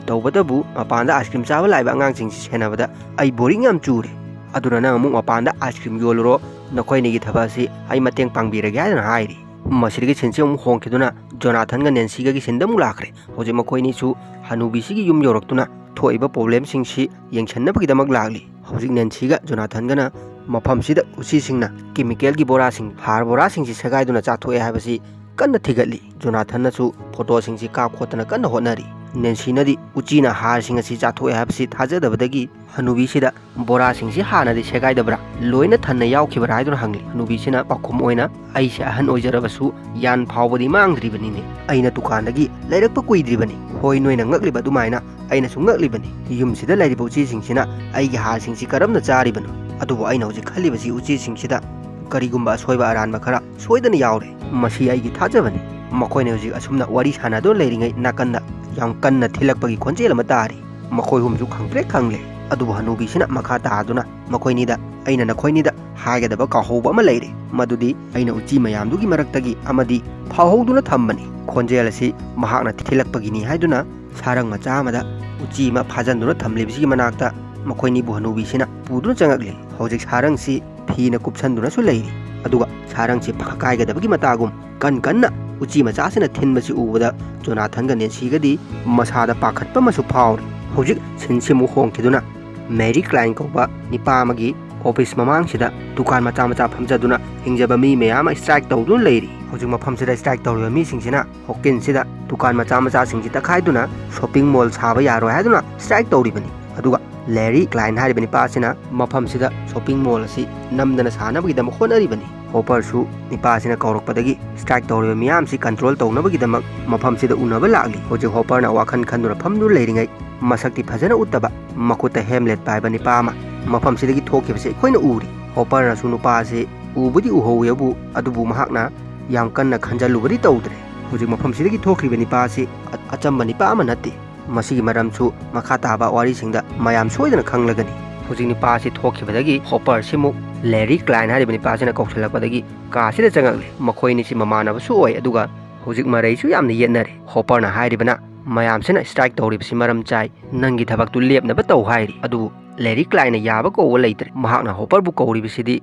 ꯇꯧꯕꯇꯕꯨ ꯃꯄꯥꯟꯗ ꯑꯥꯏꯁ ꯀ꯭ꯔꯤꯝ ꯆꯥꯕ ꯂꯥꯛꯏꯕ ꯑꯉꯥꯡꯁꯤꯡꯁꯤ ꯁꯦꯟꯅꯕꯗ ꯑꯩ ꯕꯣꯔꯤꯡ ꯌꯥꯝ ꯆꯨꯔꯦ꯫ ꯑꯗꯨꯅ ꯅꯪ ꯑꯃꯨꯛ ꯃꯄꯥꯟꯗ ꯑꯥꯏꯁ ꯀ꯭ꯔꯤꯝ ꯌꯣꯜꯂꯨꯔꯣ, ꯅꯈꯣꯏꯅꯤꯒꯤ ꯊꯕꯛ ꯑꯁꯤ ꯑꯩ ꯃꯇꯦꯡ ꯄꯥꯡꯕꯤꯔꯒꯦ" ꯍꯥꯏꯗꯨꯅ ꯍꯥꯏꯔꯤ꯫ ꯃꯁꯤꯗꯒꯤ ꯁꯤꯟꯁꯤ ꯑꯃꯨꯛ ꯍꯣꯡꯈꯤꯗꯨꯅ ꯖꯣꯅꯥꯊꯟꯒ ꯅꯦꯟꯁꯤꯒꯒꯤ ꯁꯤꯟꯗ ꯑꯃꯨꯛ ꯂꯥꯛꯈ꯭ꯔꯦ꯫ ꯍꯧꯖꯤꯛ ꯃꯈꯣꯏꯅꯤꯁꯨ ꯍꯅꯨꯕꯤꯁꯤꯒꯤ ꯌꯨꯝ ꯌꯧꯔꯛꯇꯨꯅ ꯊꯣꯛꯏꯕ ꯄ꯭ꯔꯣꯕ꯭ꯂꯦꯝꯁꯤꯡꯁꯤ ꯌꯦꯡꯁꯤꯟꯅꯕꯒꯤꯗꯃꯛ ꯂꯥꯛꯂꯤ꯫ ꯍꯧꯖꯤꯛ ꯅꯦꯟꯁꯤꯒ ꯖꯣꯅꯥꯊꯟꯒꯅ ꯃꯐꯝꯁꯤꯗ ꯎꯆꯤꯁꯤꯡꯅ ꯀꯦꯃꯤꯀꯦꯜꯒꯤ ꯕꯣꯔꯥꯁꯤꯡ, ꯍꯥꯔ ꯕꯣꯔꯥꯁꯤꯡꯁꯤ ꯁꯦꯒꯥꯏꯗꯨꯅ ꯆꯥꯊꯣꯛꯑꯦ ꯍꯥꯏꯕꯁꯤ ꯀꯟꯅ ꯊꯤꯒꯠꯂꯤ꯫ ꯖꯣꯅꯥꯊꯟꯅꯁꯨ ꯐꯣꯇꯣꯁꯤꯡꯁꯤ ꯀꯥꯞ ꯈꯣꯠꯇꯅ ꯀꯟꯅ ꯍꯣꯠꯅꯔꯤ꯫ ꯅꯦꯟꯁꯤꯅꯗꯤ ꯎꯆꯤꯅ ꯍꯥꯔꯁꯤꯡ ꯑꯁꯤ ꯆꯥꯊꯣꯛꯑꯦ ꯍꯥꯏꯕꯁꯤ ꯊꯥꯖꯗꯕꯗꯒꯤ ꯍꯅꯨꯕꯤꯁꯤꯗ, "ꯕꯣꯔꯥꯁꯤꯡꯁꯤ ꯍꯥꯟꯅꯗꯤ ꯁꯦꯒꯥꯏꯗꯕ꯭ꯔꯥ? ꯂꯣꯏꯅ ꯊꯟꯅ ꯌꯥꯎꯈꯤꯕ꯭ꯔꯥ?" ꯍꯥꯏꯗꯨꯅ ꯍꯪꯂꯤ꯫ ꯍꯅꯨꯕꯤꯁꯤꯅ ꯄꯥꯎꯈꯨꯝ ꯑꯣꯏꯅ, "ꯑꯩꯁꯦ ꯑꯍꯟ ꯑꯣꯏꯖꯔꯕꯁꯨ ꯌꯥꯟ ꯐꯥꯎꯕꯗꯤ ꯃꯥꯡꯗ꯭ꯔꯤꯕꯅꯤꯅꯦ꯫ ꯑꯩꯅ ꯗꯨꯀꯥꯟꯗꯒꯤ ꯂꯩꯔꯛꯄ ꯀꯨꯏꯗ꯭ꯔꯤꯕꯅꯤ꯫ ꯍꯣꯏ, ꯅꯣꯏꯅ ꯉꯛꯂꯤꯕ ꯑꯗꯨꯃꯥꯏꯅ ꯑꯩꯅꯁꯨ ꯉꯛꯂꯤꯕꯅꯤ꯫ ꯌꯨꯝꯁꯤꯗ ꯂꯩꯔꯤꯕ ꯎꯆꯤꯁꯤꯡꯁꯤꯅ ꯑꯩꯒꯤ ꯍꯥꯔꯁꯤꯡꯁꯤ ꯀꯔꯝꯅ ꯆꯥꯔꯤꯕꯅꯣ? ꯑꯗꯨꯕꯨ ꯑꯩꯅ ꯍꯧꯖꯤꯛ ꯈꯜꯂꯤꯕꯁꯤ ꯎꯆꯤꯁꯤꯡꯁꯤꯗ ꯀꯔꯤꯒꯨꯝꯕ ꯑꯁꯣꯏꯕ ꯑꯔꯥꯟꯕ ꯈꯔ ꯁꯣꯏꯗꯅ ꯌꯥꯎꯔꯦ꯫ ꯃꯁꯤ ꯑꯩꯒꯤ ꯊꯥꯖꯕꯅꯤ"꯫ ꯃꯈꯣꯏꯅ ꯍꯧꯖꯤꯛ ꯑꯁꯨꯝꯅ ꯋꯥꯔꯤ ꯁꯥꯟꯅꯗꯨꯅ ꯂꯩꯔꯤꯉꯩ ꯅꯥꯀꯟꯗ ꯌꯥꯝ ꯀꯟꯅ ꯊꯤꯜꯂꯛꯄꯒꯤ ꯈꯣꯟꯖꯦꯜ ꯑꯃ ꯇꯥꯔꯤ꯫ ꯃꯈꯣꯏ ꯑꯍꯨꯝꯁꯨ ꯈꯪꯄ꯭ꯔꯦꯛ ꯈꯪꯂꯦ꯫ ꯑꯗꯨꯕꯨ ꯍꯅꯨꯕꯤꯁꯤꯅ ꯃꯈꯥ ꯇꯥꯗꯨꯅ ꯃꯈꯣꯏꯅꯤꯗ, "ꯑꯩꯅ ꯅꯈꯣꯏꯅꯤꯗ ꯍꯥꯏꯒꯗꯕ ꯀꯥꯎꯍꯧꯕ ꯑꯃ ꯂꯩꯔꯦ, ꯃꯗꯨꯗꯤ ꯑꯩꯅ ꯎꯆꯤ ꯃꯌꯥꯝꯗꯨꯒꯤ ꯃꯔꯛꯇꯒꯤ ꯑꯃꯗꯤ ꯐꯥꯎꯍꯧꯗꯨꯅ ꯊꯝꯕꯅꯤ꯫" ꯈꯣꯟꯖꯦꯜ ꯑꯁꯤ ꯃꯍꯥꯛꯅ ꯊꯤꯜꯂꯛꯄꯒꯤꯅꯤ ꯍꯥꯏꯗꯨꯅ ꯁꯥꯔꯪ ꯃꯆꯥ ꯑꯃꯗ ꯎꯆꯤ ꯑꯃ ꯐꯥꯖꯟꯗꯨꯅ ꯊꯝꯂꯤꯕꯁꯤꯒꯤ ꯃꯅꯥꯛꯇ ꯃꯈꯣꯏꯅꯤꯕꯨ ꯍꯅꯨꯕꯤꯁꯤꯅ ꯄꯨꯗꯨꯅ ꯆꯪꯉꯛꯂꯤ꯫ ꯍꯧꯖꯤꯛ ꯁꯥꯔꯪꯁꯤ ꯐꯤꯅ ꯀꯨꯞꯁꯟꯗꯨꯅꯁꯨ ꯂꯩꯔꯤ꯫ ꯑꯗꯨꯒ ꯁꯥꯔꯪꯁꯤ ꯐꯛꯀꯥꯏꯒꯗꯕꯒꯤ ꯃꯇꯥꯒꯨꯝ ꯀꯟ ꯀꯟꯅ ꯎꯆꯤ ꯃꯆꯥꯁꯤꯅ ꯊꯤꯟꯕꯁꯤ ꯎꯕꯗ ꯖꯣꯅꯥꯊꯟꯒ ꯅꯦꯟꯁꯤꯒꯗꯤ ꯃꯁꯥꯗ ꯄꯥꯈꯠꯄ ꯑꯃꯁꯨ ꯐꯥꯎꯔꯤ꯫ ꯍꯧꯖꯤꯛ ꯁꯤꯟꯁꯤ ꯑꯃꯨꯛ ꯍꯣꯡꯈꯤꯗꯨꯅ ꯃꯦꯔꯤ ꯀ꯭ꯂꯥꯏꯟ ꯀꯧꯕ ꯅꯤꯄꯥ ꯑꯃꯒꯤ ꯑꯣꯐꯤꯁ ꯃꯃꯥꯡꯁꯤꯗ ꯗꯨꯀꯥꯟ ꯃꯆꯥ ꯃꯆꯥ ꯐꯝꯖꯗꯨꯅ ꯍꯤꯡꯖꯕ ꯃꯤ ꯃꯌꯥꯝ ꯑꯃ ꯁ꯭ꯇ꯭ꯔꯥꯏꯛ ꯇꯧꯗꯨꯅ ꯂꯩꯔꯤ꯫ ꯍꯧꯖꯤꯛ ꯃꯐꯝꯁꯤꯗ ꯁ꯭ꯇ꯭ꯔꯥꯏꯛ ꯇꯧꯔꯤꯕ ꯃꯤꯁꯤꯡꯁꯤꯅ ꯍꯣꯀꯤꯟꯁꯤꯗ ꯗꯨꯀꯥꯟ ꯃꯆꯥ ꯃꯆꯥꯁꯤꯡꯁꯤ ꯇꯛꯈꯥꯏꯗꯨꯅ ꯁꯣꯞꯄꯤꯡ ꯃꯣꯜ ꯁꯥꯕ ꯌꯥꯔꯣꯏ ꯍꯥꯏꯗꯨꯅ ꯁ꯭ꯇ꯭ꯔꯥꯏꯛ ꯇꯧꯔꯤꯕꯅꯤ꯫ ꯑꯗꯨꯒ ꯂꯦꯔꯤ ꯀ꯭ꯂꯥꯏꯟ ꯍꯥꯏꯔꯤꯕ ꯅꯤꯄꯥ ꯑꯁꯤꯅ ꯃꯐꯝꯁꯤꯗ ꯁꯣꯞꯄꯤꯡ ꯃꯣꯜ ꯑꯁꯤ ꯅꯝꯗꯅ ꯁꯥꯅꯕꯒꯤꯗꯃꯛ ꯍꯣꯠꯅꯔꯤꯕꯅꯤ꯫ ꯍꯣꯄꯔꯁꯨ ꯅꯤꯄꯥ ꯑꯁꯤꯅ ꯀꯧꯔꯛꯄꯗꯒꯤ ꯁ꯭ꯇ꯭ꯔꯥꯏꯛ ꯇꯧꯔꯤꯕ ꯃꯤꯌꯥꯝꯁꯤ ꯀꯟꯇ꯭ꯔꯣꯜ ꯇꯧꯅꯕꯒꯤꯗꯃꯛ ꯃꯐꯝꯁꯤꯗ ꯎꯅꯕ ꯂꯥꯛꯂꯤ꯫ ꯍꯧꯖꯤꯛ ꯍꯣꯄꯔꯅ ꯋꯥꯈꯜ ꯈꯟꯗꯨꯅ ꯐꯝꯗꯨꯅ ꯂꯩꯔꯤꯉꯩ ꯃꯁꯛꯇꯤ ꯐꯖꯅ ꯎꯠꯇꯕ, ꯃꯈꯨꯠꯇ ꯍꯦꯝꯂꯦꯠ ꯄꯥꯏꯕ ꯅꯤꯄꯥ ꯑꯃ ꯃꯐꯝꯁꯤꯗꯒꯤ ꯊꯣꯛꯈꯤꯕꯁꯤ ꯑꯩꯈꯣꯏꯅ ꯎꯔꯤ꯫ ꯍꯣꯄꯔꯅꯁꯨ ꯅꯨꯄꯥ ꯑꯁꯤ ꯎꯕꯨꯗꯤ ꯎꯍꯧꯋꯦꯕꯨ, ꯑꯗꯨꯕꯨ ꯃꯍꯥꯛꯅ ꯌꯥꯝ ꯀꯟꯅ ꯈꯟꯖꯜꯂꯨꯕꯗꯤ ꯇꯧꯗ꯭ꯔꯦ꯫ ꯍꯧꯖꯤꯛ ꯃꯐꯝꯁꯤꯗꯒꯤ ꯊꯣꯛꯈ꯭ꯔꯤꯕ ꯅꯤꯄꯥ ꯑꯁꯤ ꯑ-, ꯑꯆꯝꯕ ꯅꯤꯄꯥ ꯑꯃ ꯅꯠꯇꯦ꯫ ꯃꯁꯤꯒꯤ ꯃꯔꯝꯁꯨ ꯃꯈꯥ ꯇꯥꯕ ꯋꯥꯔꯤꯁꯤꯡꯗ ꯃꯌꯥꯝ ꯁꯣꯏꯗꯅ ꯈꯪꯂꯒꯅꯤ꯫ ꯍꯧꯖꯤꯛ ꯅꯤꯄꯥ ꯑꯁꯤ ꯊꯣꯛꯈꯤꯕꯗꯒꯤ ꯍꯣꯄꯔꯁꯤꯃꯨꯛ ꯂꯦꯔꯤ ꯀ꯭ꯂꯥꯏꯟ ꯍꯥꯏꯔꯤꯕ ꯅꯤꯄꯥꯁꯤꯅ ꯀꯧꯁꯤꯜꯂꯛꯄꯗꯒꯤ ꯀꯥꯁꯤꯗ ꯆꯪꯉꯛꯂꯦ꯫ ꯃꯈꯣꯏ ꯑꯅꯤꯁꯤ ꯃꯃꯥꯟꯅꯕꯁꯨ ꯑꯣꯏ, ꯑꯗꯨꯒ ꯍꯧꯖꯤꯛ ꯃꯔꯩꯁꯨ ꯌꯥꯝꯅ ꯌꯦꯠꯅꯔꯦ꯫ ꯍꯣꯄꯔꯅ ꯍꯥꯏꯔꯤꯕꯅ ꯃꯌꯥꯝꯁꯤꯅ ꯁ꯭ꯇ꯭ꯔꯥꯏꯛ ꯇꯧꯔꯤꯕꯁꯤ ꯃꯔꯝ ꯆꯥꯏ, ꯅꯪꯒꯤ ꯊꯕꯛꯇꯨ ꯂꯦꯞꯅꯕ ꯇꯧ ꯍꯥꯏꯔꯤ꯫ ꯑꯗꯨꯕꯨ ꯂꯦꯔꯤ ꯀ꯭ꯂꯥꯏꯟꯅ ꯌꯥꯕ ꯀꯧꯕ ꯂꯩꯇ꯭ꯔꯦ꯫ ꯃꯍꯥꯛꯅ ꯍꯣꯄꯔꯕꯨ ꯀꯧꯔꯤꯕꯁꯤꯗꯤ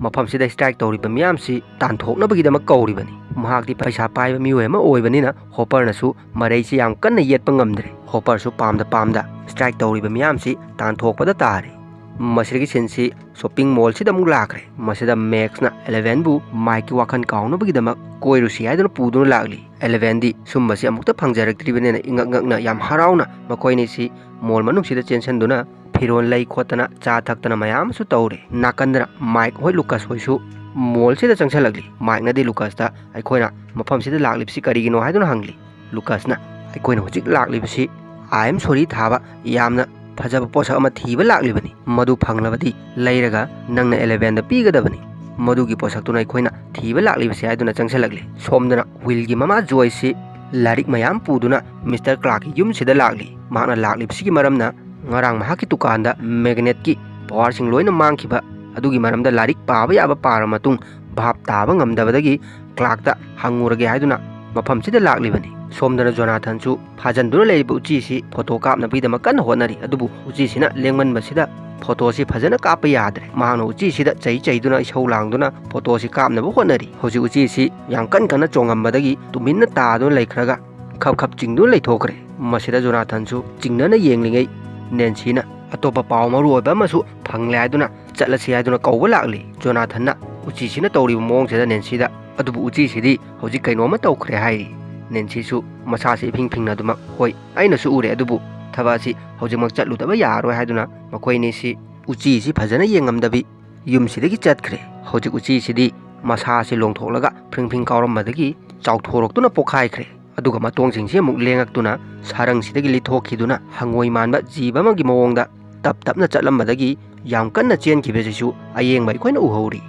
ꯃꯐꯝꯁꯤꯗ ꯁ꯭ꯇ꯭ꯔꯥꯏꯛ ꯇꯧꯔꯤꯕ ꯃꯤꯌꯥꯝꯁꯤ ꯇꯥꯟꯊꯣꯛꯅꯕꯒꯤꯗꯃꯛ ꯀꯧꯔꯤꯕꯅꯤ꯫ ꯃꯍꯥꯛꯇꯤ ꯄꯩꯁꯥ ꯄꯥꯏꯕ ꯃꯤꯑꯣꯏ ꯑꯃ ꯑꯣꯏꯕꯅꯤꯅ ꯍꯣꯄꯔꯅꯁꯨ ꯃꯔꯩꯁꯤ ꯌꯥꯝ ꯀꯟꯅ ꯌꯦꯠꯄ ꯉꯝꯗ꯭ꯔꯦ꯫ ꯍꯣꯄꯔꯁꯨ ꯄꯥꯝꯗ ꯄꯥꯝꯗ ꯁ꯭ꯇ꯭ꯔꯥꯏꯛ ꯇꯧꯔꯤꯕ ꯃꯤꯌꯥꯝꯁꯤ ꯇꯥꯟꯊꯣꯛꯄꯗ ꯇꯥꯔꯦ꯫ ꯃꯁꯤꯗꯒꯤ ꯁꯤꯟꯁꯤ ꯁꯣꯞꯄꯤꯡ ꯃꯣꯜꯁꯤꯗ ꯑꯃꯨꯛ ꯂꯥꯛꯈ꯭ꯔꯦ꯫ ꯃꯁꯤꯗ ꯃꯦꯛꯁꯅ ꯑꯦꯂꯦꯚꯦꯟꯕꯨ ꯃꯥꯏꯛꯀꯤ ꯋꯥꯈꯜ ꯀꯥꯎꯅꯕꯒꯤꯗꯃꯛ ꯀꯣꯏꯔꯨꯁꯤ ꯍꯥꯏꯗꯨꯅ ꯄꯨꯗꯨꯅ ꯂꯥꯛꯂꯤ꯫ ꯑꯦꯂꯦꯚꯦꯟꯗꯤ ꯁꯨꯝꯕꯁꯤ ꯑꯃꯨꯛꯇ ꯐꯪꯖꯔꯛꯇ꯭ꯔꯤꯕꯅꯤꯅ ꯏꯉꯛ ꯉꯛꯅ ꯌꯥꯝ ꯍꯔꯥꯎꯅ ꯃꯈꯣꯏꯅꯤꯁꯤ ꯃꯣꯜ ꯃꯅꯨꯡꯁꯤꯗ ꯆꯦꯟꯁꯤꯟꯗꯨꯅ ꯐꯤꯔꯣꯜ ꯂꯩ ꯈꯣꯠꯇꯅ ꯆꯥ ꯊꯛꯇꯅ ꯃꯌꯥꯝ ꯑꯃꯁꯨ ꯇꯧꯔꯦ꯫ ꯅꯥꯀꯟꯗꯅ ꯃꯥꯏꯛ ꯍꯣꯏ ꯂꯨꯀꯁ ꯍꯣꯏꯁꯨ ꯃꯣꯜꯁꯤꯗ ꯆꯪꯁꯤꯜꯂꯛꯂꯤ꯫ ꯃꯥꯏꯛꯅꯗꯤ ꯂꯨꯀꯁꯇ, "ꯑꯩꯈꯣꯏꯅ ꯃꯐꯝꯁꯤꯗ ꯂꯥꯛꯂꯤꯕꯁꯤ ꯀꯔꯤꯒꯤꯅꯣ?" ꯍꯥꯏꯗꯨꯅ ꯍꯪꯂꯤ꯫ ꯂꯨꯀꯁꯅ, "ꯑꯩꯈꯣꯏꯅ ꯍꯧꯖꯤꯛ ꯂꯥꯛꯂꯤꯕꯁꯤ ꯑꯥꯏ ꯑꯦꯝ ꯁꯣꯔꯤ ꯊꯥꯕ ꯌꯥꯝꯅ ꯐꯖꯕ ꯄꯣꯠꯁꯛ ꯑꯃ ꯊꯤꯕ ꯂꯥꯛꯂꯤꯕꯅꯤ꯫ ꯃꯗꯨ ꯐꯪꯂꯕꯗꯤ ꯂꯩꯔꯒ ꯅꯪꯅ ꯑꯦꯂꯦꯚꯦꯟꯗ ꯄꯤꯒꯗꯕꯅꯤ꯫ ꯃꯗꯨꯒꯤ ꯄꯣꯠꯁꯛꯇꯨꯅ ꯑꯩꯈꯣꯏꯅ ꯊꯤꯕ ꯂꯥꯛꯂꯤꯕꯁꯤ" ꯍꯥꯏꯗꯨꯅ ꯆꯪꯁꯤꯜꯂꯛꯂꯤ꯫ ꯁꯣꯝꯗꯅ ꯋꯤꯜꯒꯤ ꯃꯃꯥ ꯖꯣꯏꯁꯁꯤ ꯂꯥꯏꯔꯤꯛ ꯃꯌꯥꯝ ꯄꯨꯗꯨꯅ ꯃꯤꯁꯇꯔ ꯀ꯭ꯂꯥꯔꯛꯀꯤ ꯌꯨꯝꯁꯤꯗ ꯂꯥꯛꯂꯤ꯫ ꯃꯍꯥꯛꯅ ꯂꯥꯛꯂꯤꯕꯁꯤꯒꯤ ꯃꯔꯝꯅ ꯉꯔꯥꯡ ꯃꯍꯥꯛꯀꯤ ꯗꯨꯀꯥꯟꯗ ꯃꯦꯒꯅꯦꯠꯀꯤ ꯄꯋꯥꯔꯁꯤꯡ ꯂꯣꯏꯅ ꯃꯥꯡꯈꯤꯕ ꯑꯗꯨꯒꯤ ꯃꯔꯝꯗ ꯂꯥꯏꯔꯤꯛ ꯄꯥꯕ ꯌꯥꯕ ꯄꯥꯔꯕ ꯃꯇꯨꯡ ꯚꯥꯞ ꯇꯥꯕ ꯉꯝꯗꯕꯗꯒꯤ ꯀ꯭ꯂꯥꯔꯛꯇ ꯍꯪꯉꯨꯔꯒꯦ ꯍꯥꯏꯗꯨꯅ ꯃꯐꯝꯁꯤꯗ ꯂꯥꯛꯂꯤꯕꯅꯤ꯫ ꯁꯣꯝꯗꯅ ꯖꯣꯅꯥꯊꯟꯁꯨ ꯐꯥꯖꯤꯟꯗꯨꯅ ꯂꯩꯔꯤꯕ ꯎꯆꯤꯁꯤ ꯐꯣꯇꯣ ꯀꯥꯞꯅꯕꯒꯤꯗꯃꯛ ꯀꯟꯅ ꯍꯣꯠꯅꯔꯤ꯫ ꯑꯗꯨꯕꯨ ꯎꯆꯤꯁꯤꯅ ꯂꯦꯡꯃꯟꯕꯁꯤꯗ ꯐꯣꯇꯣꯁꯤ ꯐꯖꯅ ꯀꯥꯞꯄ ꯌꯥꯗ꯭ꯔꯦ꯫ ꯃꯍꯥꯛꯅ ꯎꯆꯤꯁꯤꯗ ꯆꯩ ꯆꯩꯗꯨꯅ ꯏꯁꯧ ꯂꯥꯡꯗꯨꯅ ꯐꯣꯇꯣꯁꯤ ꯀꯥꯞꯅꯕ ꯍꯣꯠꯅꯔꯤ꯫ ꯍꯧꯖꯤꯛ ꯎꯆꯤꯁꯤ ꯌꯥꯝ ꯀꯟ ꯀꯟꯅ ꯆꯣꯡꯉꯝꯕꯗꯒꯤ ꯇꯨꯃꯤꯟꯅ ꯇꯥꯗꯨꯅ ꯂꯩꯈ꯭ꯔꯒ ꯈꯞ ꯈꯞ ꯆꯤꯡꯗꯨꯅ ꯂꯩꯊꯣꯛꯈ꯭ꯔꯦ꯫ ꯃꯁꯤꯗ ꯖꯣꯅꯥꯊꯟꯁꯨ ꯆꯤꯡꯅꯅ ꯌꯦꯡꯂꯤꯉꯩ ꯅꯦꯟꯁꯤꯅ ꯑꯇꯣꯞꯄ ꯄꯥꯎ ꯃꯔꯨ ꯑꯣꯏꯕ ꯑꯃꯁꯨ ꯐꯪꯂꯦ ꯍꯥꯏꯗꯨꯅ ꯆꯠꯂꯁꯤ ꯍꯥꯏꯗꯨꯅ ꯀꯧꯕ ꯂꯥꯛꯂꯤ꯫ ꯖꯣꯅꯥꯊꯟꯅ ꯎꯆꯤꯁꯤꯅ ꯇꯧꯔꯤꯕ ꯃꯑꯣꯡꯁꯤꯗ ꯅꯦꯟꯁꯤꯗ, "ꯑꯗꯨꯕꯨ ꯎꯆꯤꯁꯤꯗꯤ ꯍꯧꯖꯤꯛ ꯀꯩꯅꯣꯝꯃ ꯇꯧꯈ꯭ꯔꯦ" ꯍꯥꯏꯔꯤ꯫ ꯅꯦꯟꯁꯤꯁꯨ ꯃꯁꯥꯁꯤ ꯏꯐꯤꯡ ꯐꯤꯡꯅꯗꯨꯃꯛ, "ꯍꯣꯏ, ꯑꯩꯅꯁꯨ ꯎꯔꯦ, ꯑꯗꯨꯕꯨ ꯊꯕꯛ ꯑꯁꯤ ꯍꯧꯖꯤꯛꯃꯛ ꯆꯠꯂꯨꯗꯕ ꯌꯥꯔꯣꯏ" ꯍꯥꯏꯗꯨꯅ ꯃꯈꯣꯏ ꯑꯅꯤꯁꯤ ꯎꯆꯤꯁꯤ ꯐꯖꯅ ꯌꯦꯡꯉꯝꯗꯕꯤ ꯌꯨꯝꯁꯤꯗꯒꯤ ꯆꯠꯈ꯭ꯔꯦ꯫ ꯍꯧꯖꯤꯛ ꯎꯆꯤꯁꯤꯗꯤ ꯃꯁꯥꯁꯤ ꯂꯣꯡꯊꯣꯛꯂꯒ ꯐ꯭ꯔꯤꯡ ꯐ꯭ꯔꯤꯡ ꯀꯥꯎꯔꯝꯕꯗꯒꯤ ꯆꯥꯎꯊꯣꯔꯛꯇꯨꯅ ꯄꯣꯛꯈꯥꯏꯈ꯭ꯔꯦ꯫ ꯑꯗꯨꯒ ꯃꯇꯣꯡꯁꯤꯡꯁꯤ ꯑꯃꯨꯛ ꯂꯦꯡꯉꯛꯇꯨꯅ ꯁꯥꯔꯪꯁꯤꯗꯒꯤ ꯂꯤꯊꯣꯛꯈꯤꯗꯨꯅ ꯍꯪꯉꯣꯏ ꯃꯥꯟꯕ ꯖꯤꯕ ꯑꯃꯒꯤ ꯃꯑꯣꯡꯗ ꯇꯞ ꯇꯞꯅ ꯆꯠꯂꯝꯕꯗꯒꯤ ꯌꯥꯝ ꯀꯟꯅ ꯆꯦꯟꯈꯤꯕꯁꯤꯁꯨ ꯑꯌꯦꯡꯕ ꯑꯩꯈꯣꯏꯅ ꯎꯍꯧꯔꯤ꯫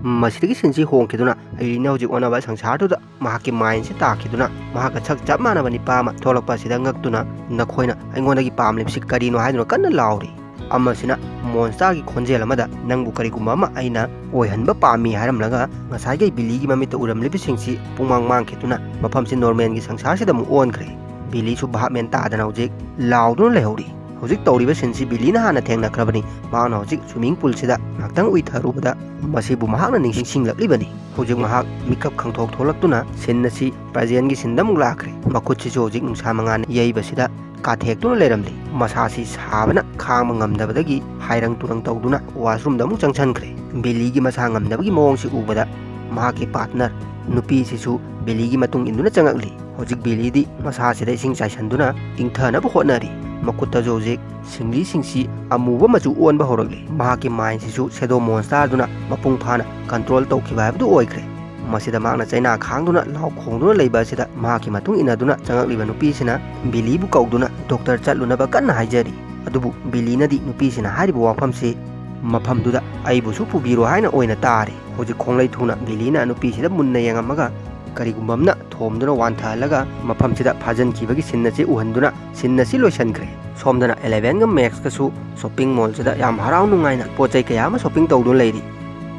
ꯃꯁꯤꯗꯒꯤ ꯁꯤꯟꯁꯤ ꯍꯣꯡꯈꯤꯗꯨꯅ ꯑꯩꯅ ꯍꯧꯖꯤꯛ ꯑꯣꯟꯅꯕ ꯁꯪꯁꯥꯔꯗꯨꯗ ꯃꯍꯥꯛꯀꯤ ꯃꯥꯏꯟꯁꯦ ꯇꯥꯈꯤꯗꯨꯅ ꯃꯍꯥꯛꯀ ꯁꯛ ꯆꯞ ꯃꯥꯟꯅꯕ ꯅꯤꯄꯥ ꯑꯃ ꯊꯣꯛꯂꯛꯄ ꯑꯁꯤꯗ ꯉꯛꯇꯨꯅ, "ꯅꯈꯣꯏꯅ ꯑꯩꯉꯣꯟꯗꯒꯤ ꯄꯥꯝꯂꯤꯕꯁꯤ ꯀꯔꯤꯅꯣ?" ꯍꯥꯏꯗꯨꯅ ꯀꯟꯅ ꯂꯥꯎꯔꯤ꯫ ꯑꯃꯁꯤꯅ ꯃꯣꯟꯁꯇꯥꯔꯒꯤ ꯈꯣꯟꯖꯦꯜ ꯑꯃꯗ, "ꯅꯪꯕꯨ ꯀꯔꯤꯒꯨꯝꯕ ꯑꯃ ꯑꯩꯅ ꯑꯣꯏꯍꯟꯕ ꯄꯥꯝꯃꯤ" ꯍꯥꯏꯔꯝꯂꯒ ꯉꯁꯥꯏꯒꯤ ꯕꯤꯂꯤꯒꯤ ꯃꯃꯤꯠꯇ ꯎꯔꯝꯂꯤꯕꯁꯤꯡꯁꯤ ꯄꯨꯡꯃꯥꯡ ꯃꯥꯡꯈꯤꯗꯨꯅ ꯃꯐꯝꯁꯤ ꯅꯣꯔꯃꯦꯜꯒꯤ ꯁꯪꯁꯥꯔꯁꯤꯗ ꯑꯃꯨꯛ ꯑꯣꯟꯈ꯭ꯔꯦ꯫ ꯕꯤꯂꯤꯁꯨ ꯚꯥꯞ ꯃꯦꯟ ꯇꯥꯗꯅ ꯍꯧꯖꯤꯛ ꯂꯥꯎꯗꯨꯅ ꯂꯩꯍꯧꯔꯤ꯫ ꯍꯧꯖꯤꯛ ꯇꯧꯔꯤꯕ ꯁꯤꯟꯁꯤ ꯕꯤꯂꯤꯅ ꯍꯥꯟꯅ ꯊꯦꯡꯅꯈ꯭ꯔꯕꯅꯤ꯫ ꯃꯍꯥꯛꯅ ꯍꯧꯖꯤꯛ ꯁ꯭ꯋꯤꯃꯤꯡ ꯄꯨꯜꯁꯤꯗ ꯉꯥꯏꯍꯥꯛꯇꯪ ꯎꯏꯊꯔꯨꯕꯗ ꯃꯁꯤꯕꯨ ꯃꯍꯥꯛꯅ ꯅꯤꯡꯁꯤꯡꯂꯛꯂꯤꯕꯅꯤ꯫ ꯍꯧꯖꯤꯛ ꯃꯍꯥꯛ ꯃꯤꯀꯞ ꯈꯪꯊꯣꯛ ꯊꯣꯛꯂꯛꯇꯨꯅ ꯁꯤꯟ ꯑꯁꯤ ꯄ꯭ꯔꯖꯦꯟꯒꯤ ꯁꯤꯟꯗ ꯑꯃꯨꯛ ꯂꯥꯛꯈ꯭ꯔꯦ꯫ ꯃꯈꯨꯠꯁꯤꯁꯨ ꯍꯧꯖꯤꯛ ꯅꯨꯡꯁꯥ ꯃꯉꯥꯜꯅ ꯌꯩꯕꯁꯤꯗ ꯀꯥꯊꯦꯛꯇꯨꯅ ꯂꯩꯔꯝꯂꯤ꯫ ꯃꯁꯥꯁꯤ ꯁꯥꯕꯅ ꯈꯥꯡꯕ ꯉꯝꯗꯕꯗꯒꯤ ꯍꯥꯏꯔꯪ ꯇꯨꯔꯪ ꯇꯧꯗꯨꯅ ꯋꯥꯁꯔꯨꯝꯗ ꯑꯃꯨꯛ ꯆꯪꯁꯤꯟꯈ꯭ꯔꯦ꯫ ꯕꯤꯂꯤꯒꯤ ꯃꯁꯥ ꯉꯝꯗꯕꯒꯤ ꯃꯑꯣꯡꯁꯤ ꯎꯕꯗ ꯃꯍꯥꯛꯀꯤ ꯄꯥꯔꯠꯅꯔ ꯅꯨꯄꯤꯁꯤꯁꯨ ꯕꯤꯂꯤꯒꯤ ꯃꯇꯨꯡ ꯏꯟꯗꯨꯅ ꯆꯪꯉꯛꯂꯤ꯫ ꯍꯧꯖꯤꯛ ꯕꯤꯂꯤꯗꯤ ꯃꯁꯥꯁꯤꯗ ꯏꯁꯤꯡ ꯆꯥꯏꯁꯤꯟꯗꯨꯅ ꯏꯪꯊꯅꯕ ꯍꯣꯠꯅꯔꯤ꯫ ꯃꯈꯨꯠꯇꯁꯨ ꯍꯧꯖꯤꯛ ꯁꯤꯡꯂꯤꯁꯤꯡꯁꯤ ꯑꯃꯨꯕ ꯃꯆꯨ ꯑꯣꯟꯕ ꯍꯧꯔꯛꯂꯤ꯫ ꯃꯍꯥꯛꯀꯤ ꯃꯥꯏꯟꯁꯤꯁꯨ ꯁꯦꯗꯣ ꯃꯣꯟꯁꯇꯥꯔꯗꯨꯅ ꯃꯄꯨꯡ ꯐꯥꯅ ꯀꯟꯇ꯭ꯔꯣꯜ ꯇꯧꯈꯤꯕ ꯍꯥꯏꯕꯗꯨ ꯑꯣꯏꯈ꯭ꯔꯦ꯫ ꯃꯁꯤꯗ ꯃꯍꯥꯛꯅ ꯆꯩꯅꯥ ꯈꯥꯡꯗꯨꯅ ꯂꯥꯎ ꯈꯣꯡꯗꯨꯅ ꯂꯩꯕ ꯑꯁꯤꯗ ꯃꯍꯥꯛꯀꯤ ꯃꯇꯨꯡ ꯏꯟꯅꯗꯨꯅ ꯆꯪꯂꯛꯂꯤꯕ ꯅꯨꯄꯤꯁꯤꯅ ꯕꯤꯂꯤꯕꯨ ꯀꯧꯗꯨꯅ ꯗꯣꯛꯇꯔ ꯆꯠꯂꯨꯅꯕ ꯀꯟꯅ ꯍꯥꯏꯖꯔꯤ꯫ ꯑꯗꯨꯕꯨ ꯕꯤꯂꯤꯅꯗꯤ ꯅꯨꯄꯤꯁꯤꯅ ꯍꯥꯏꯔꯤꯕ ꯋꯥꯐꯝꯁꯤ ꯃꯐꯝꯗꯨꯗ "ꯑꯩꯕꯨꯁꯨ ꯄꯨꯕꯤꯔꯣ" ꯍꯥꯏꯅ ꯑꯣꯏꯅ ꯇꯥꯔꯦ꯫ ꯍꯧꯖꯤꯛ ꯈꯣꯡꯂꯩ ꯊꯨꯅ ꯕꯤꯂꯤꯅ ꯅꯨꯄꯤꯁꯤꯗ ꯃꯨꯟꯅ ꯌꯦꯡꯉꯝꯃꯒ, ꯀꯔꯤꯒꯨꯝꯕ ꯑꯃꯅ ꯊꯣꯝꯗꯨꯅ ꯋꯥꯟꯊꯍꯜꯂꯒ ꯃꯐꯝꯁꯤꯗ ꯐꯥꯖꯤꯟꯈꯤꯕꯒꯤ ꯁꯤꯟ ꯑꯁꯤ ꯎꯍꯟꯗꯨꯅ ꯁꯤꯟ ꯑꯁꯤ ꯂꯣꯏꯁꯤꯟꯈ꯭ꯔꯦ꯫ ꯁꯣꯝꯗꯅ ꯑꯦꯂꯦꯚꯦꯟꯒ ꯃꯦꯛꯁꯀꯁꯨ ꯁꯣꯞꯄꯤꯡ ꯃꯣꯜꯁꯤꯗ ꯌꯥꯝ ꯍꯔꯥꯎ ꯅꯨꯡꯉꯥꯏꯅ ꯄꯣꯠ ꯆꯩ ꯀꯌꯥ ꯑꯃ ꯁꯣꯞꯄꯤꯡ ꯇꯧꯗꯨꯅ ꯂꯩꯔꯤ꯫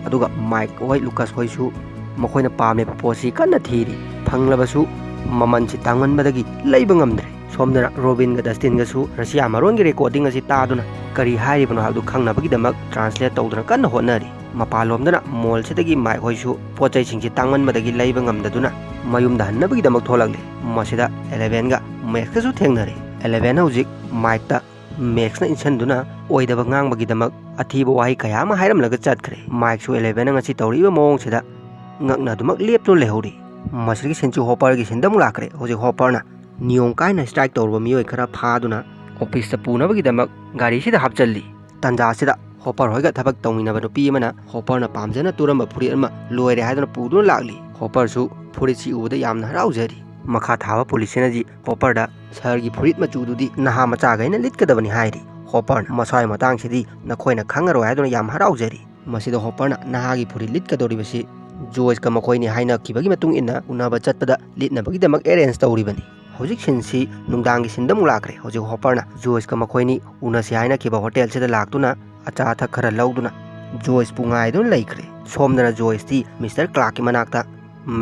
ꯑꯗꯨꯒ ꯃꯥꯏꯛ ꯍꯣꯏ, ꯂꯨꯀꯁ ꯍꯣꯏꯁꯨ ꯃꯈꯣꯏꯅ ꯄꯥꯝꯃꯤꯕ ꯄꯣꯠꯁꯤ ꯀꯟꯅ ꯊꯤꯔꯤ꯫ ꯐꯪꯂꯕꯁꯨ ꯃꯃꯜꯁꯤ ꯇꯥꯡꯃꯟꯕꯗꯒꯤ ꯂꯩꯕ ꯉꯝꯗ꯭ꯔꯦ꯫ ꯁꯣꯝꯗꯅ ꯔꯣꯕꯤꯟꯒ ꯗꯁꯇꯤꯟꯒꯁꯨ ꯔꯁꯤꯌꯥ ꯃꯔꯣꯟꯒꯤ ꯔꯦꯀꯣꯔꯗꯤꯡ ꯑꯁꯤ ꯇꯥꯗꯨꯅ ꯀꯔꯤ ꯍꯥꯏꯔꯤꯕꯅꯣ ꯍꯥꯏꯕꯗꯨ ꯈꯪꯅꯕꯒꯤꯗꯃꯛ ꯇ꯭ꯔꯥꯟꯁꯂꯦꯠ ꯇꯧꯗꯨꯅ ꯀꯟꯅ ꯍꯣꯠꯅꯔꯤ꯫ ꯃꯄꯥꯟꯂꯣꯝꯗꯅ ꯃꯣꯜꯁꯤꯗꯒꯤ ꯃꯥꯏꯛ ꯍꯣꯏꯁꯨ ꯄꯣꯠ ꯆꯩꯁꯤꯡꯁꯤ ꯇꯥꯡꯃꯟꯕꯗꯒꯤ ꯂꯩꯕ ꯉꯝꯗꯗꯨꯅ ꯃꯌꯨꯝꯗ ꯍꯟꯅꯕꯒꯤꯗꯃꯛ ꯊꯣꯛꯂꯛꯂꯤ꯫ ꯃꯁꯤꯗ ꯑꯦꯂꯦꯚꯦꯟꯒ ꯃꯦꯛꯁꯀꯁꯨ ꯊꯦꯡꯅꯔꯦ꯫ ꯑꯦꯂꯦꯚꯦꯟ ꯍꯧꯖꯤꯛ ꯃꯥꯏꯛꯇ ꯃꯦꯛꯁꯅ ꯏꯟꯁꯤꯟꯗꯨꯅ ꯑꯣꯏꯗꯕ ꯉꯥꯡꯕꯒꯤꯗꯃꯛ ꯑꯊꯤꯕ ꯋꯥꯍꯩ ꯀꯌꯥ ꯑꯃ ꯍꯥꯏꯔꯝꯂꯒ ꯆꯠꯈ꯭ꯔꯦ꯫ ꯃꯥꯏꯛꯁꯨ ꯑꯦꯂꯦꯚꯦꯟꯅ ꯉꯁꯤ ꯇꯧꯔꯛꯏꯕ ꯃꯑꯣꯡꯁꯤꯗ ꯉꯛꯅ ꯑꯗꯨꯃꯛ ꯂꯦꯞꯇꯨꯅ ꯂꯩꯍꯧꯔꯤ꯫ ꯃꯁꯤꯗꯒꯤ ꯁꯤꯟꯁꯤ ꯍꯣꯄꯔꯒꯤ ꯁꯤꯟꯗ ꯑꯃꯨꯛ ꯂꯥꯛꯈ꯭ꯔꯦ꯫ ꯍꯧꯖꯤꯛ ꯍꯣꯄꯔꯅ ꯅꯤꯌꯣꯝ ꯀꯥꯏꯅ ꯁ꯭ꯇ꯭ꯔꯥꯏꯛ ꯇꯧꯔꯨꯕ ꯃꯤꯑꯣꯏ ꯈꯔ ꯐꯥꯗꯨꯅ ꯑꯣꯐꯤꯁꯇ ꯄꯨꯅꯕꯒꯤꯗꯃꯛ ꯒꯥꯔꯤꯁꯤꯗ ꯍꯥꯞꯆꯜꯂꯤ꯫ ꯇꯟꯖꯥꯁꯤꯗ ꯍꯣꯄꯔ ꯍꯣꯏꯒ ꯊꯕꯛ ꯇꯧꯃꯤꯟꯅꯕ ꯅꯨꯄꯤ ꯑꯃꯅ ꯍꯣꯄꯔꯅ ꯄꯥꯝꯖꯅ ꯇꯨꯔꯝꯕ ꯐꯨꯔꯤꯠ ꯑꯃ ꯂꯣꯏꯔꯦ ꯍꯥꯏꯗꯨꯅ ꯄꯨꯗꯨꯅ ꯂꯥꯛꯂꯤ꯫ ꯍꯣꯄꯔꯁꯨ ꯐꯨꯔꯤꯠꯁꯤ ꯎꯕꯗ ꯌꯥꯝꯅ ꯍꯔꯥꯎꯖꯔꯤ꯫ ꯃꯈꯥ ꯊꯥꯕ ꯄꯨꯂꯤꯁꯁꯤꯅꯗꯤ ꯍꯣꯄꯔꯗ "ꯁꯍꯔꯒꯤ ꯐꯨꯔꯤꯠ ꯃꯆꯨꯗꯨꯗꯤ ꯅꯍꯥ ꯃꯆꯥꯈꯩꯅ ꯂꯤꯠꯀꯗꯕꯅꯤ" ꯍꯥꯏꯔꯤ꯫ ꯍꯣꯄꯔꯅ "ꯃꯁ꯭ꯋꯥꯏ ꯃꯇꯥꯡꯁꯤꯗꯤ ꯅꯈꯣꯏꯅ ꯈꯪꯉꯔꯣꯏ" ꯍꯥꯏꯗꯨꯅ ꯌꯥꯝ ꯍꯔꯥꯎꯖꯔꯤ꯫ ꯃꯁꯤꯗ ꯍꯣꯄꯔꯅ ꯅꯍꯥꯒꯤ ꯐꯨꯔꯤꯠ ꯂꯤꯠꯀꯗꯧꯔꯤꯕꯁꯤ ꯖꯣꯏꯁꯀ ꯃꯈꯣꯏꯅꯤ ꯍꯥꯏꯅꯈꯤꯕꯒꯤ ꯃꯇꯨꯡ ꯏꯟꯅ ꯎꯅꯕ ꯆꯠꯄꯗ ꯂꯤꯠꯅꯕꯒꯤꯗꯃꯛ ꯑꯦꯔꯦꯟꯖ ꯇꯧꯔꯤꯕꯅꯤ꯫ ꯍꯧꯖꯤꯛ ꯁꯤꯟꯁꯤ ꯅꯨꯡꯗꯥꯡꯒꯤ ꯁꯤꯟꯗ ꯑꯃꯨꯛ ꯂꯥꯛꯈ꯭ꯔꯦ꯫ ꯍꯧꯖꯤꯛ ꯍꯣꯄꯔꯅ ꯖꯣꯏꯁꯀ ꯃꯈꯣꯏꯅꯤ ꯎꯅꯁꯤ ꯍꯥꯏꯅꯈꯤꯕ ꯍꯣꯇꯦꯜꯁꯤꯗ ꯂꯥꯛꯇꯨꯅ ꯑꯆꯥ ꯑꯊꯛ ꯈꯔ ꯂꯧꯗꯨꯅ ꯖꯣꯏꯁꯄꯨ ꯉꯥꯏꯗꯨꯅ ꯂꯩꯈ꯭ꯔꯦ꯫ ꯁꯣꯝꯗꯅ ꯖꯣꯏꯁꯇꯤ ꯃꯤꯁꯇꯔ ꯀ꯭ꯂꯥꯔꯛꯀꯤ ꯃꯅꯥꯛꯇ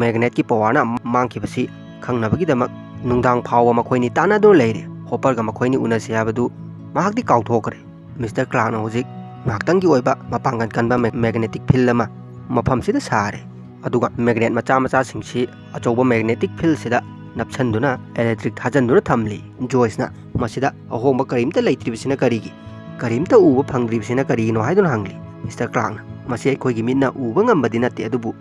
ꯃꯦꯒꯅꯦꯠꯀꯤ ꯄꯋꯥꯔꯅ ꯃꯥꯡꯈꯤꯕꯁꯤ ꯈꯪꯅꯕꯒꯤꯗꯃꯛ ꯅꯨꯡꯗꯥꯡ ꯐꯥꯎꯕ ꯃꯈꯣꯏꯅꯤ ꯇꯥꯟꯅꯗꯨꯅ ꯂꯩꯔꯦ꯫ ꯍꯣꯄꯔꯒ ꯃꯈꯣꯏꯅꯤ ꯎꯅꯁꯤ ꯍꯥꯏꯕꯗꯨ ꯃꯍꯥꯛꯇꯤ ꯀꯥꯎꯊꯣꯛꯈ꯭ꯔꯦ꯫ ꯃꯤꯁꯇꯔ ꯀ꯭ꯂꯥꯔꯛꯅ ꯍꯧꯖꯤꯛ ꯉꯥꯏꯍꯥꯛꯇꯪꯒꯤ ꯑꯣꯏꯕ ꯃꯄꯥꯡꯒꯜ ꯀꯟꯕ ꯃꯦ-, ꯃꯦꯒꯅꯦꯇꯤꯛ ꯐꯤꯜ ꯑꯃ ꯃꯐꯝꯁꯤꯗ ꯁꯥꯔꯦ꯫ ꯑꯗꯨꯒ ꯃꯦꯒꯅꯦꯠ ꯃꯆꯥ ꯃꯆꯥꯁꯤꯡꯁꯤ ꯑꯆꯧꯕ ꯃꯦꯒꯅꯦꯇꯤꯛ ꯐꯤꯜꯁꯤꯗ ꯅꯞꯁꯟꯗꯨꯅ ꯏꯂꯦꯛꯇ꯭ꯔꯤꯛ ꯊꯥꯖꯤꯟꯗꯨꯅ ꯊꯝꯂꯤ꯫ ꯖꯣꯏꯁꯅ ꯃꯁꯤꯗ "ꯑꯍꯣꯡꯕ ꯀꯔꯤꯝꯇ ꯂꯩꯇ꯭ꯔꯤꯕꯁꯤꯅ ꯀꯔꯤꯒꯤ? ꯀꯔꯤꯝꯇ ꯎꯕ ꯐꯪꯗ꯭ꯔꯤꯕꯁꯤꯅ ꯀꯔꯤꯒꯤꯅꯣ?" ꯍꯥꯏꯗꯨꯅ ꯍꯪꯂꯤ꯫ ꯃꯤꯁꯇꯔ ꯀ꯭ꯂꯥꯔꯛꯅ, "ꯃꯁꯤ ꯑꯩꯈꯣꯏꯒꯤ ꯃꯤꯠꯅ ꯎꯕ ꯉꯝꯕꯗꯤ ꯅꯠꯇꯦ, ꯑꯗꯨꯕꯨ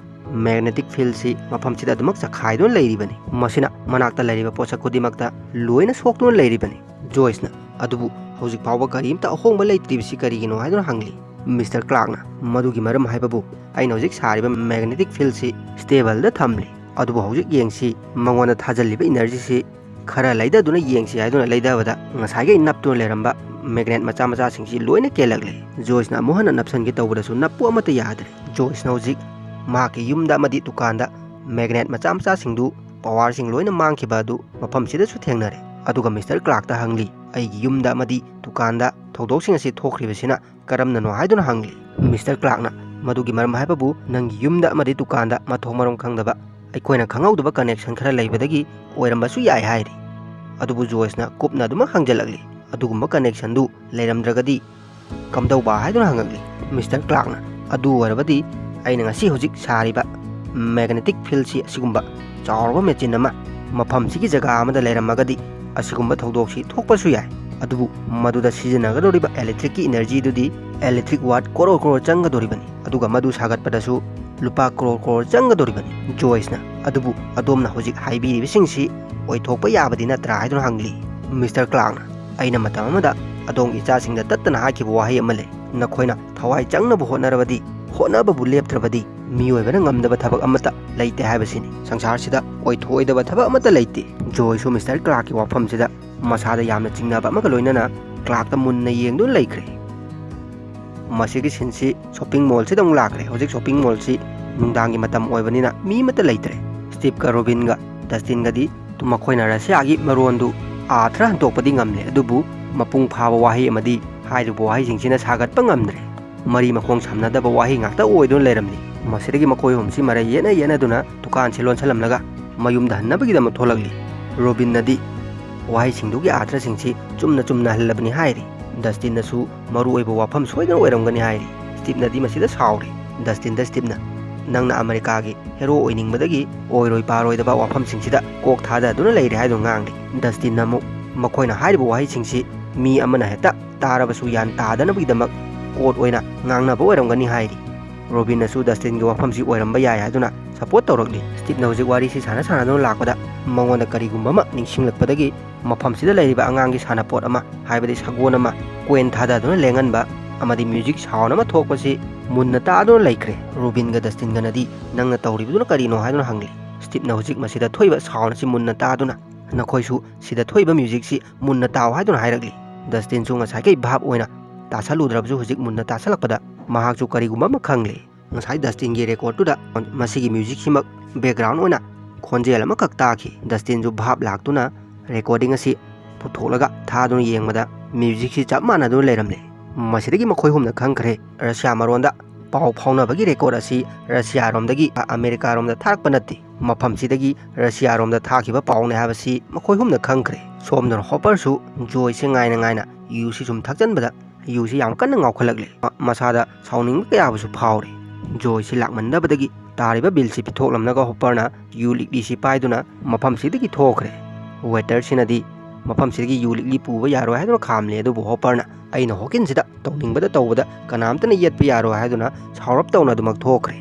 ꯃꯦꯒꯅꯦꯇꯤꯛ ꯐꯤꯜꯁꯤ ꯃꯐꯝꯁꯤꯗ ꯑꯗꯨꯃꯛ ꯆꯈꯥꯏꯗꯨꯅ ꯂꯩꯔꯤꯕꯅꯤ꯫ ꯃꯁꯤꯅ ꯃꯅꯥꯛꯇ ꯂꯩꯔꯤꯕ ꯄꯣꯠꯁꯛ ꯈꯨꯗꯤꯡꯃꯛꯇ ꯂꯣꯏꯅ ꯁꯣꯛꯇꯨꯅ ꯂꯩꯔꯤꯕꯅꯤ꯫" ꯖꯣꯏꯁꯅ, "ꯑꯗꯨꯕꯨ ꯍꯧꯖꯤꯛ ꯐꯥꯎꯕ ꯀꯔꯤꯝꯇ ꯑꯍꯣꯡꯕ ꯂꯩꯇ꯭ꯔꯤꯕꯁꯤ ꯀꯔꯤꯒꯤꯅꯣ?" ꯍꯥꯏꯗꯨꯅ ꯍꯪꯂꯤ꯫ ꯃꯤꯁꯇꯔ ꯀ꯭ꯂꯥꯔꯛꯅ, "ꯃꯗꯨꯒꯤ ꯃꯔꯝ ꯍꯥꯏꯕꯕꯨ ꯑꯩꯅ ꯍꯧꯖꯤꯛ ꯁꯥꯔꯤꯕ ꯃꯦꯒꯅꯦꯇꯤꯛ ꯐꯤꯜꯁꯤ ꯁ꯭ꯇꯦꯕꯜꯗ ꯊꯝꯂꯤ꯫ ꯑꯗꯨꯕꯨ ꯍꯧꯖꯤꯛ ꯌꯦꯡꯁꯤ, ꯃꯉꯣꯟꯗ ꯊꯥꯖꯤꯜꯂꯤꯕ ꯏꯅꯔꯖꯤꯁꯤ ꯈꯔ ꯂꯩꯊꯗꯨꯅ ꯌꯦꯡꯁꯤ" ꯍꯥꯏꯗꯨꯅ ꯂꯩꯊꯕꯗ ꯉꯁꯥꯏꯒꯤ ꯅꯞꯇꯨꯅ ꯂꯩꯔꯝꯕ ꯃꯦꯒꯅꯦꯠ ꯃꯆꯥ ꯃꯆꯥꯁꯤꯡꯁꯤ ꯂꯣꯏꯅ ꯀꯦꯜꯂꯛꯂꯦ꯫ ꯖꯣꯏꯁꯅ ꯑꯃꯨꯛ ꯍꯟꯅ ꯅꯞꯁꯟꯒꯦ ꯇꯧꯕꯗꯁꯨ ꯅꯞꯄꯨ ꯑꯃꯠꯇ ꯌꯥꯗ꯭ꯔꯦ꯫ ꯖꯣꯏꯁꯅ ꯍꯧꯖꯤꯛ ꯃꯍꯥꯛꯀꯤ ꯌꯨꯝꯗ ꯑꯃꯗꯤ ꯗꯨꯀꯥꯟꯗ ꯃꯦꯒꯅꯦꯠ ꯃꯆꯥ ꯃꯆꯥꯁꯤꯡꯗꯨ ꯄꯋꯥꯔꯁꯤꯡ ꯂꯣꯏꯅ ꯃꯥꯡꯈꯤꯕ ꯑꯗꯨ ꯃꯐꯝꯁꯤꯗꯁꯨ ꯊꯦꯡꯅꯔꯦ꯫ ꯑꯗꯨꯒ ꯃꯤꯁꯇꯔ ꯀ꯭ꯂꯥꯔꯛꯇ ꯍꯪꯂꯤ, "ꯑꯩꯒꯤ ꯌꯨꯝꯗ ꯑꯃꯗꯤ ꯗꯨꯀꯥꯟꯗ ꯊꯧꯗꯣꯛꯁꯤꯡ ꯑꯁꯤ ꯊꯣꯛꯈ꯭ꯔꯤꯕꯁꯤꯅ ꯀꯔꯝꯅꯅꯣ?" ꯍꯥꯏꯗꯨꯅ ꯍꯪꯂꯤ꯫ ꯃꯤꯁꯇꯔ ꯀ꯭ꯂꯥꯔꯛꯅ, "ꯃꯗꯨꯒꯤ ꯃꯔꯝ ꯍꯥꯏꯕꯕꯨ ꯅꯪꯒꯤ ꯌꯨꯝꯗ ꯑꯃꯗꯤ ꯗꯨꯀꯥꯟꯗ ꯃꯊꯣꯡ ꯃꯔꯝ ꯈꯪꯗꯕ, ꯑꯩꯈꯣꯏꯅ ꯈꯪꯍꯧꯗꯕ ꯀꯅꯦꯛꯁꯟ ꯈꯔ ꯂꯩꯕꯗꯒꯤ ꯑꯣꯏꯔꯝꯕꯁꯨ ꯌꯥꯏ" ꯍꯥꯏꯔꯤ꯫ ꯑꯗꯨꯕꯨ ꯖꯣꯏꯁꯅ ꯀꯨꯞꯅ ꯑꯗꯨꯃꯛ ꯍꯪꯖꯜꯂꯛꯂꯤ꯫ "ꯑꯗꯨꯒꯨꯝꯕ ꯀꯅꯦꯛꯁꯟꯗꯨ ꯂꯩꯔꯝꯗ꯭ꯔꯒꯗꯤ ꯀꯝꯗꯧꯕ?" ꯍꯥꯏꯗꯨꯅ ꯍꯪꯉꯛꯂꯤ꯫ ꯃꯤꯁꯇꯔ ꯀ꯭ꯂꯥꯔꯛꯅ, "ꯑꯗꯨ ꯑꯣꯏꯔꯕꯗꯤ ꯑꯩꯅ ꯉꯁꯤ ꯍꯧꯖꯤꯛ ꯁꯥꯔꯤꯕ ꯃꯦꯒꯅꯦꯇꯤꯛ ꯐꯤꯜꯁꯤ ꯑꯁꯤꯒꯨꯝꯕ ꯆꯥꯎꯔꯕ ꯃꯦꯆꯤꯟ ꯑꯃ ꯃꯐꯝꯁꯤꯒꯤ ꯖꯒꯥ ꯑꯃꯗ ꯂꯩꯔꯝꯃꯒꯗꯤ ꯑꯁꯤꯒꯨꯝꯕ ꯊꯧꯗꯣꯛꯁꯤ ꯊꯣꯛꯄꯁꯨ ꯌꯥꯏ꯫ ꯑꯗꯨꯕꯨ ꯃꯗꯨꯗ ꯁꯤꯖꯤꯟꯅꯒꯗꯧꯔꯤꯕ ꯏꯂꯦꯛꯇ꯭ꯔꯤꯛꯀꯤ ꯏꯅꯔꯖꯤꯗꯨꯗꯤ ꯏꯂꯦꯛꯇ꯭ꯔꯤꯛ ꯋꯥꯠ ꯀ꯭ꯔꯣꯔ ꯀ꯭ꯔꯣꯔ ꯆꯪꯒꯗꯧꯔꯤꯕꯅꯤ꯫ ꯑꯗꯨꯒ ꯃꯗꯨ ꯁꯥꯒꯠꯄꯗꯁꯨ ꯂꯨꯄꯥ ꯀ꯭ꯔꯣꯔ ꯀ꯭ꯔꯣꯔ ꯆꯪꯒꯗꯧꯔꯤꯕꯅꯤ꯫" ꯖꯣꯏꯁꯅ, "ꯑꯗꯨꯕꯨ ꯑꯗꯣꯝꯅ ꯍꯧꯖꯤꯛ ꯍꯥꯏꯕꯤꯔꯤꯕꯁꯤꯡꯁꯤ ꯑꯣꯏꯊꯣꯛꯄ ꯌꯥꯕꯗꯤ ꯅꯠꯇ꯭ꯔꯥ?" ꯍꯥꯏꯗꯨꯅ ꯍꯪꯂꯤ꯫ ꯃꯤꯁꯇꯔ ꯀ꯭ꯂꯥꯔꯛꯅ, "ꯑꯩꯅ ꯃꯇꯝ ꯑꯃꯗ ꯑꯗꯣꯝꯒꯤ ꯏꯆꯥꯁꯤꯡꯗ ꯇꯠꯇꯅ ꯍꯥꯏꯈꯤꯕ ꯋꯥꯍꯩ ꯑꯃ ꯂꯩ, ꯅꯈꯣꯏꯅ ꯊꯋꯥꯏ ꯆꯪꯅꯕ ꯍꯣꯠꯅꯔꯕꯗꯤ, ꯍꯣꯠꯅꯕꯕꯨ ꯂꯦꯞꯇ꯭ꯔꯕꯗꯤ, ꯃꯤꯑꯣꯏꯕꯅ ꯉꯝꯗꯕ ꯊꯕꯛ ꯑꯃꯠꯇ ꯂꯩꯇꯦ ꯍꯥꯏꯕꯁꯤꯅꯤ꯫ ꯁꯪꯁꯥꯔꯁꯤꯗ ꯑꯣꯏꯊꯣꯛꯑꯣꯏꯗꯕ ꯊꯕꯛ ꯑꯃꯠꯇ ꯂꯩꯇꯦ꯫" ꯖꯣꯏꯁꯨ ꯃꯤꯁꯇꯔ ꯀ꯭ꯂꯥꯔꯛꯀꯤ ꯋꯥꯐꯝꯁꯤꯗ ꯃꯁꯥꯗ ꯌꯥꯝꯅ ꯆꯤꯡꯅꯕ ꯑꯃꯒ ꯂꯣꯏꯅꯅ ꯀ꯭ꯂꯥꯔꯛꯇ ꯃꯨꯟꯅ ꯌꯦꯡꯗꯨꯅ ꯂꯩꯈ꯭ꯔꯦ꯫ ꯃꯁꯤꯒꯤ ꯁꯤꯟꯁꯤ ꯁꯣꯞꯄꯤꯡ ꯃꯣꯜꯁꯤꯗ ꯑꯃꯨꯛ ꯂꯥꯛꯈ꯭ꯔꯦ꯫ ꯍꯧꯖꯤꯛ ꯁꯣꯞꯄꯤꯡ ꯃꯣꯜꯁꯤ ꯅꯨꯡꯗꯥꯡꯒꯤ ꯃꯇꯝ ꯑꯣꯏꯕꯅꯤꯅ ꯃꯤ ꯑꯃꯠꯇ ꯂꯩꯇ꯭ꯔꯦ꯫ ꯁ꯭ꯇꯤꯞꯀ ꯔꯣꯕꯤꯟꯒ ꯗꯁꯇꯤꯟꯒꯗꯤ ꯃꯈꯣꯏꯅ ꯔꯁꯤꯌꯥꯒꯤ ꯃꯔꯣꯟꯗꯨ ꯑꯥꯊ꯭ꯔ ꯍꯟꯗꯣꯛꯄꯗꯤ ꯉꯝꯂꯦ, ꯑꯗꯨꯕꯨ ꯃꯄꯨꯡ ꯐꯥꯕ ꯋꯥꯍꯩ ꯑꯃꯗꯤ ꯍꯥꯏꯔꯤꯕ ꯋꯥꯍꯩꯁꯤꯡꯁꯤꯅ ꯁꯥꯒꯠꯄ ꯉꯝꯗ꯭ꯔꯦ꯫ ꯃꯔꯤ ꯃꯈꯣꯡ ꯁꯝꯅꯗꯕ ꯋꯥꯍꯩ ꯉꯥꯛꯇ ꯑꯣꯏꯗꯨꯅ ꯂꯩꯔꯝꯂꯤ꯫ ꯃꯁꯤꯗꯒꯤ ꯃꯈꯣꯏ ꯑꯍꯨꯝꯁꯤ ꯃꯔꯩ ꯌꯦꯠꯅ ꯌꯦꯠꯅꯗꯨꯅ ꯗꯨꯀꯥꯟꯁꯤ ꯂꯣꯟꯁꯤꯜꯂꯝꯂꯒ ꯃꯌꯨꯝꯗ ꯍꯟꯅꯕꯒꯤꯗꯃꯛ ꯊꯣꯛꯂꯛꯂꯤ꯫ ꯔꯣꯕꯤꯟꯅꯗꯤ ꯋꯥꯍꯩꯁꯤꯡꯗꯨꯒꯤ ꯑꯥꯊ꯭ꯔꯁꯤꯡꯁꯤ ꯆꯨꯝꯅ ꯆꯨꯝꯅ ꯍꯜꯂꯕꯅꯤ ꯍꯥꯏꯔꯤ꯫ ꯗꯁꯇꯤꯟꯅꯁꯨ ꯃꯔꯨꯑꯣꯏꯕ ꯋꯥꯐꯝ ꯁꯣꯏꯗꯅ ꯑꯣꯏꯔꯝꯒꯅꯤ ꯍꯥꯏꯔꯤ꯫ ꯁ꯭ꯇꯤꯞꯅꯗꯤ ꯃꯁꯤꯗ ꯁꯥꯎꯔꯤ꯫ ꯗꯁꯇꯤꯟꯗ ꯁ꯭ꯇꯤꯞꯅ, "ꯅꯪꯅ ꯑꯃꯦꯔꯤꯀꯥꯒꯤ ꯍꯦꯔꯣ ꯑꯣꯏꯅꯤꯡꯕꯗꯒꯤ ꯑꯣꯏꯔꯣꯏ ꯄꯥꯔꯣꯏꯗꯕ ꯋꯥꯐꯝꯁꯤꯡꯁꯤꯗ ꯀꯣꯛ ꯊꯥꯗꯗꯨꯅ ꯂꯩꯔꯦ" ꯍꯥꯏꯗꯨꯅ ꯉꯥꯡꯂꯤ꯫ ꯗꯁꯇꯤꯟꯅ ꯑꯃꯨꯛ, "ꯃꯈꯣꯏꯅ ꯍꯥꯏꯔꯤꯕ ꯋꯥꯍꯩꯁꯤꯡꯁꯤ ꯃꯤ ꯑꯃꯅ ꯍꯦꯛꯇ ꯇꯥꯔꯕꯁꯨ ꯒ꯭ꯌꯥꯟ ꯇꯥꯗꯅꯕꯒꯤꯗꯃꯛ ꯀꯣꯗ ꯑꯣꯏꯅ ꯉꯥꯡꯅꯕ ꯑꯣꯏꯔꯝꯒꯅꯤ" ꯍꯥꯏꯔꯤ꯫ ꯔꯣꯕꯤꯟꯅꯁꯨ ꯗꯁꯇꯤꯟꯒꯤ ꯋꯥꯐꯝꯁꯤ ꯑꯣꯏꯔꯝꯕ ꯌꯥꯏ ꯍꯥꯏꯗꯨꯅ ꯁꯄꯣꯔꯠ ꯇꯧꯔꯛꯂꯤ꯫ ꯁ꯭ꯇꯤꯞꯅ ꯍꯧꯖꯤꯛ ꯋꯥꯔꯤꯁꯤ ꯁꯥꯟꯅ ꯁꯥꯟꯅꯗꯨꯅ ꯂꯥꯛꯄꯗ ꯃꯉꯣꯟꯗ ꯀꯔꯤꯒꯨꯝꯕ ꯑꯃ ꯅꯤꯡꯁꯤꯡꯂꯛꯄꯗꯒꯤ ꯃꯐꯝꯁꯤꯗ ꯂꯩꯔꯤꯕ ꯑꯉꯥꯡꯒꯤ ꯁꯥꯟꯅꯄꯣꯠ ꯑꯃ, ꯍꯥꯏꯕꯗꯤ ꯁꯒꯣꯜ ꯑꯃ, ꯀꯣꯏꯟ ꯊꯥꯗꯗꯨꯅ ꯂꯦꯡꯍꯟꯕ ꯑꯃꯗꯤ ꯃ꯭ꯌꯨꯖꯤꯛ ꯁꯥꯎꯟ ꯑꯃ ꯊꯣꯛꯄꯁꯤ ꯃꯨꯟꯅ ꯇꯥꯗꯨꯅ ꯂꯩꯈ꯭ꯔꯦ꯫ ꯔꯣꯕꯤꯟꯒ ꯗꯁꯇꯤꯟꯒꯅꯗꯤ, "ꯅꯪꯅ ꯇꯧꯔꯤꯕꯗꯨꯅ ꯀꯔꯤꯅꯣ?" ꯍꯥꯏꯗꯨꯅ ꯍꯪꯂꯤ꯫ ꯁ꯭ꯇꯤꯞꯅ ꯍꯧꯖꯤꯛ ꯃꯁꯤꯗ ꯊꯣꯛꯏꯕ ꯁꯥꯎꯟ ꯑꯁꯤ ꯃꯨꯟꯅ ꯇꯥꯗꯨꯅ, "ꯅꯈꯣꯏꯁꯨ ꯁꯤꯗ ꯊꯣꯛꯏꯕ ꯃ꯭ꯌꯨꯖꯤꯛꯁꯤ ꯃꯨꯟꯅ ꯇꯥꯎ" ꯍꯥꯏꯗꯨꯅ ꯍꯥꯏꯔꯛꯂꯤ꯫ ꯗꯁꯇꯤꯟꯁꯨ ꯉꯁꯥꯏꯈꯩ ꯚꯥꯞ ꯑꯣꯏꯅ ꯇꯥꯁꯜꯂꯨꯗ꯭ꯔꯕꯁꯨ ꯍꯧꯖꯤꯛ ꯃꯨꯟꯅ ꯇꯥꯁꯜꯂꯛꯄꯗ ꯃꯍꯥꯛꯁꯨ ꯀꯔꯤꯒꯨꯝꯕ ꯑꯃ ꯈꯪꯂꯦ꯫ ꯉꯁꯥꯏ ꯗꯁꯇꯤꯟꯒꯤ ꯔꯦꯀꯣꯔꯗꯇꯨꯗ ꯃꯁꯤꯒꯤ ꯃ꯭ꯌꯨꯖꯤꯛꯁꯤꯃꯛ ꯕꯦꯛꯒ꯭ꯔꯥꯎꯟ ꯑꯣꯏꯅ ꯈꯣꯟꯖꯦꯜ ꯑꯃꯈꯛ ꯇꯥꯈꯤ꯫ ꯗꯁꯇꯤꯟꯁꯨ ꯚꯥꯞ ꯂꯥꯛꯇꯨꯅ ꯔꯦꯀꯣꯔꯗꯤꯡ ꯑꯁꯤ ꯄꯨꯊꯣꯛꯂꯒ ꯊꯥꯗꯨꯅ ꯌꯦꯡꯕꯗ ꯃ꯭ꯌꯨꯖꯤꯛꯁꯤ ꯆꯞ ꯃꯥꯟꯅꯗꯨꯅ ꯂꯩꯔꯝꯂꯦ꯫ ꯃꯁꯤꯗꯒꯤ ꯃꯈꯣꯏ ꯍꯨꯝꯅ ꯈꯪꯈ꯭ꯔꯦ, ꯔꯁꯤꯌꯥ ꯃꯔꯣꯟꯗ ꯄꯥꯎ ꯐꯥꯎꯅꯕꯒꯤ ꯔꯦꯀꯣꯔꯗ ꯑꯁꯤ ꯔꯁꯤꯌꯥꯔꯣꯝꯗꯒꯤ ꯑꯃꯦꯔꯤꯀꯥꯔꯣꯝꯗ ꯊꯥꯔꯛꯄ ꯅꯠꯇꯦ, ꯃꯐꯝꯁꯤꯗꯒꯤ ꯔꯁꯤꯌꯥꯔꯣꯝꯗ ꯊꯥꯈꯤꯕ ꯄꯥꯎꯅꯦ ꯍꯥꯏꯕꯁꯤ ꯃꯈꯣꯏ ꯍꯨꯝꯅ ꯈꯪꯈ꯭ꯔꯦ꯫ ꯁꯣꯝꯗꯅ ꯍꯣꯄꯔꯁꯨ ꯖꯣꯏꯁꯦ ꯉꯥꯏꯅ ꯉꯥꯏꯅ ꯌꯨꯁꯤ ꯁꯨꯝ ꯊꯛꯆꯟꯕꯗ ꯌꯨꯁꯤ ꯌꯥꯝ ꯀꯟꯅ ꯉꯥꯎꯈꯠꯂꯛꯂꯦ꯫ ꯃ-, ꯃꯁꯥꯗ ꯁꯥꯎꯅꯤꯡꯕ ꯀꯌꯥꯕꯨꯁꯨ ꯐꯥꯎꯔꯦ꯫ ꯖꯣꯏꯁꯤ ꯂꯥꯛꯃꯟꯗꯕꯗꯒꯤ ꯇꯥꯔꯤꯕ ꯕꯤꯜꯁꯤ ꯄꯤꯊꯣꯛꯂꯝꯂꯒ ꯍꯣꯄꯔꯅ ꯌꯨ ꯂꯤꯛꯂꯤꯁꯤ ꯄꯥꯏꯗꯨꯅ ꯃꯐꯝꯁꯤꯗꯒꯤ ꯊꯣꯛꯈ꯭ꯔꯦ꯫ ꯋꯦꯇꯔꯁꯤꯅꯗꯤ ꯃꯐꯝꯁꯤꯗꯒꯤ ꯌꯨ ꯂꯤꯛꯂꯤ ꯄꯨꯕ ꯌꯥꯔꯣꯏ ꯍꯥꯏꯗꯨꯅ ꯈꯥꯝꯂꯦ, ꯑꯗꯨꯕꯨ ꯍꯣꯄꯔꯅ ꯑꯩꯅ ꯍꯣꯀꯤꯟꯁꯤꯗ ꯇꯧꯅꯤꯡꯕꯗ ꯇꯧꯕꯗ ꯀꯅꯥꯝꯇꯅ ꯌꯦꯠꯄ ꯌꯥꯔꯣꯏ ꯍꯥꯏꯗꯨꯅ ꯁꯥꯎꯔꯞ ꯇꯧꯅ ꯑꯗꯨꯃꯛ ꯊꯣꯛꯈ꯭ꯔꯦ꯫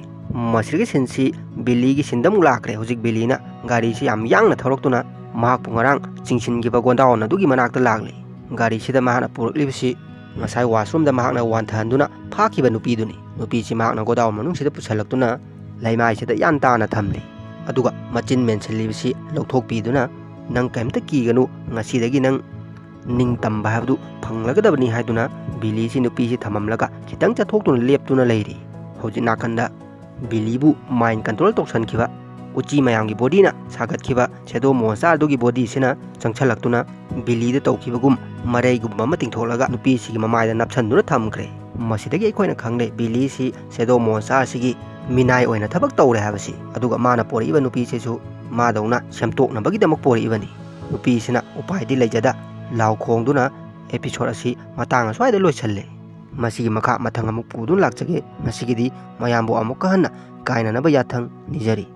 ꯃꯁꯤꯗꯒꯤ ꯁꯤꯟꯁꯤ ꯕꯤꯂꯤꯒꯤ ꯁꯤꯟꯗ ꯑꯃꯨꯛ ꯂꯥꯛꯈ꯭ꯔꯦ꯫ ꯍꯧꯖꯤꯛ ꯕꯤꯂꯤꯅ ꯒꯥꯔꯤꯁꯤ ꯌꯥꯝ ꯌꯥꯡꯅ ꯊꯧꯔꯛꯇꯨꯅ ꯃꯍꯥꯛꯄꯨ ꯉꯔꯥꯡ ꯆꯤꯡꯁꯤꯟꯈꯤꯕ ꯒꯣꯗꯥꯎꯟ ꯑꯗꯨꯒꯤ ꯃꯅꯥꯛꯇ ꯂꯥꯛꯂꯤ꯫ ꯒꯥꯔꯤꯁꯤꯗ ꯃꯍꯥꯛꯅ ꯄꯨꯔꯛꯂꯤꯕꯁꯤ ꯉꯁꯥꯏ ꯋꯥꯁꯔꯨꯝꯗ ꯃꯍꯥꯛꯅ ꯋꯥꯟꯊꯍꯟꯗꯨꯅ ꯐꯥꯈꯤꯕ ꯅꯨꯄꯤꯗꯨꯅꯤ꯫ ꯅꯨꯄꯤꯁꯤ ꯃꯍꯥꯛꯅ ꯒꯣꯗꯥꯎꯟ ꯃꯅꯨꯡꯁꯤꯗ ꯄꯨꯁꯜꯂꯛꯇꯨꯅ ꯂꯩꯃꯥꯏꯁꯤꯗ ꯌꯥꯟ ꯇꯥꯅ ꯊꯝꯂꯤ꯫ ꯑꯗꯨꯒ ꯃꯆꯤꯟ ꯃꯦꯟꯁꯤꯜꯂꯤꯕꯁꯤ ꯂꯧꯊꯣꯛꯄꯤꯗꯨꯅ, "ꯅꯪ ꯀꯔꯤꯝꯇ ꯀꯤꯒꯅꯨ, ꯉꯁꯤꯗꯒꯤ ꯅꯪ ꯅꯤꯡꯇꯝꯕ ꯍꯥꯏꯕꯗꯨ ꯐꯪꯂꯒꯗꯕꯅꯤ" ꯍꯥꯏꯗꯨꯅ ꯕꯤꯂꯤꯁꯤ ꯅꯨꯄꯤꯁꯤ ꯊꯝꯃꯝꯂꯒ ꯈꯤꯇꯪ ꯆꯠꯊꯣꯛꯇꯨꯅ ꯂꯦꯞꯇꯨꯅ ꯂꯩꯔꯤ꯫ ꯍꯧꯖꯤꯛ ꯅꯥꯀꯟꯗ ꯕꯤꯂꯤꯕꯨ ꯃꯥꯏꯟ ꯀꯟꯇ꯭ꯔꯣꯜ ꯇꯧꯁꯟꯈꯤꯕ ꯎꯆꯤ ꯃꯌꯥꯝꯒꯤ ꯕꯣꯗꯤꯅ ꯁꯥꯒꯠꯈꯤꯕ ꯁꯦꯗꯣ ꯃꯣꯟꯁꯇꯔꯗꯨꯒꯤ ꯕꯣꯗꯤꯁꯤꯅ ꯆꯪꯁꯜꯂꯛꯇꯨꯅ ꯕꯤꯂꯤꯗ ꯇꯧꯈꯤꯕꯒꯨꯝ ꯃꯔꯩꯒꯨꯝꯕ ꯑꯃ ꯇꯤꯡꯊꯣꯛꯂꯒ ꯅꯨꯄꯤꯁꯤꯒꯤ ꯃꯃꯥꯏꯗ ꯅꯞꯁꯟꯗꯨꯅ ꯊꯝꯈ꯭ꯔꯦ꯫ ꯃꯁꯤꯗꯒꯤ ꯑꯩꯈꯣꯏꯅ ꯈꯪꯂꯦ ꯕꯤꯂꯤꯁꯤ ꯁꯦꯗꯣ ꯃꯣꯟꯁꯇꯔꯁꯤꯒꯤ ꯃꯤꯅꯥꯏ ꯑꯣꯏꯅ ꯊꯕꯛ ꯇꯧꯔꯦ ꯍꯥꯏꯕꯁꯤ꯫ ꯑꯗꯨꯒ ꯃꯥꯅ ꯄꯣꯔꯛꯏꯕ ꯅꯨꯄꯤꯁꯤꯁꯨ ꯃꯥꯗꯧꯅ ꯁꯦꯝꯗꯣꯛꯅꯕꯒꯤꯗꯃꯛ ꯄꯣꯔꯛꯏꯕꯅꯤ꯫ ꯅꯨꯄꯤꯁꯤꯅ ꯎꯄꯥꯏꯗꯤ ꯂꯩꯖꯗ ꯂꯥꯎ ꯈꯣꯡꯗꯨꯅ ꯑꯦꯄꯤꯁꯣꯗ ꯑꯁꯤ ꯃꯇꯥꯡ ꯑꯁ꯭ꯋꯥꯏꯗ ꯂꯣꯏꯁꯜꯂꯦ꯫ ꯃꯁꯤꯒꯤ ꯃꯈꯥ ꯃꯊꯪ ꯑꯃꯨꯛ ꯄꯨꯗꯨꯅ ꯂꯥꯛꯆꯒꯦ꯫ ꯉꯁꯤꯒꯤꯗꯤ ꯃꯌꯥꯝꯕꯨ ꯑꯃꯨꯛꯀ ꯍꯟꯅ ꯀꯥꯏꯅꯅꯕ ꯌꯥꯊꯪ ꯅꯤꯖꯔꯤ꯫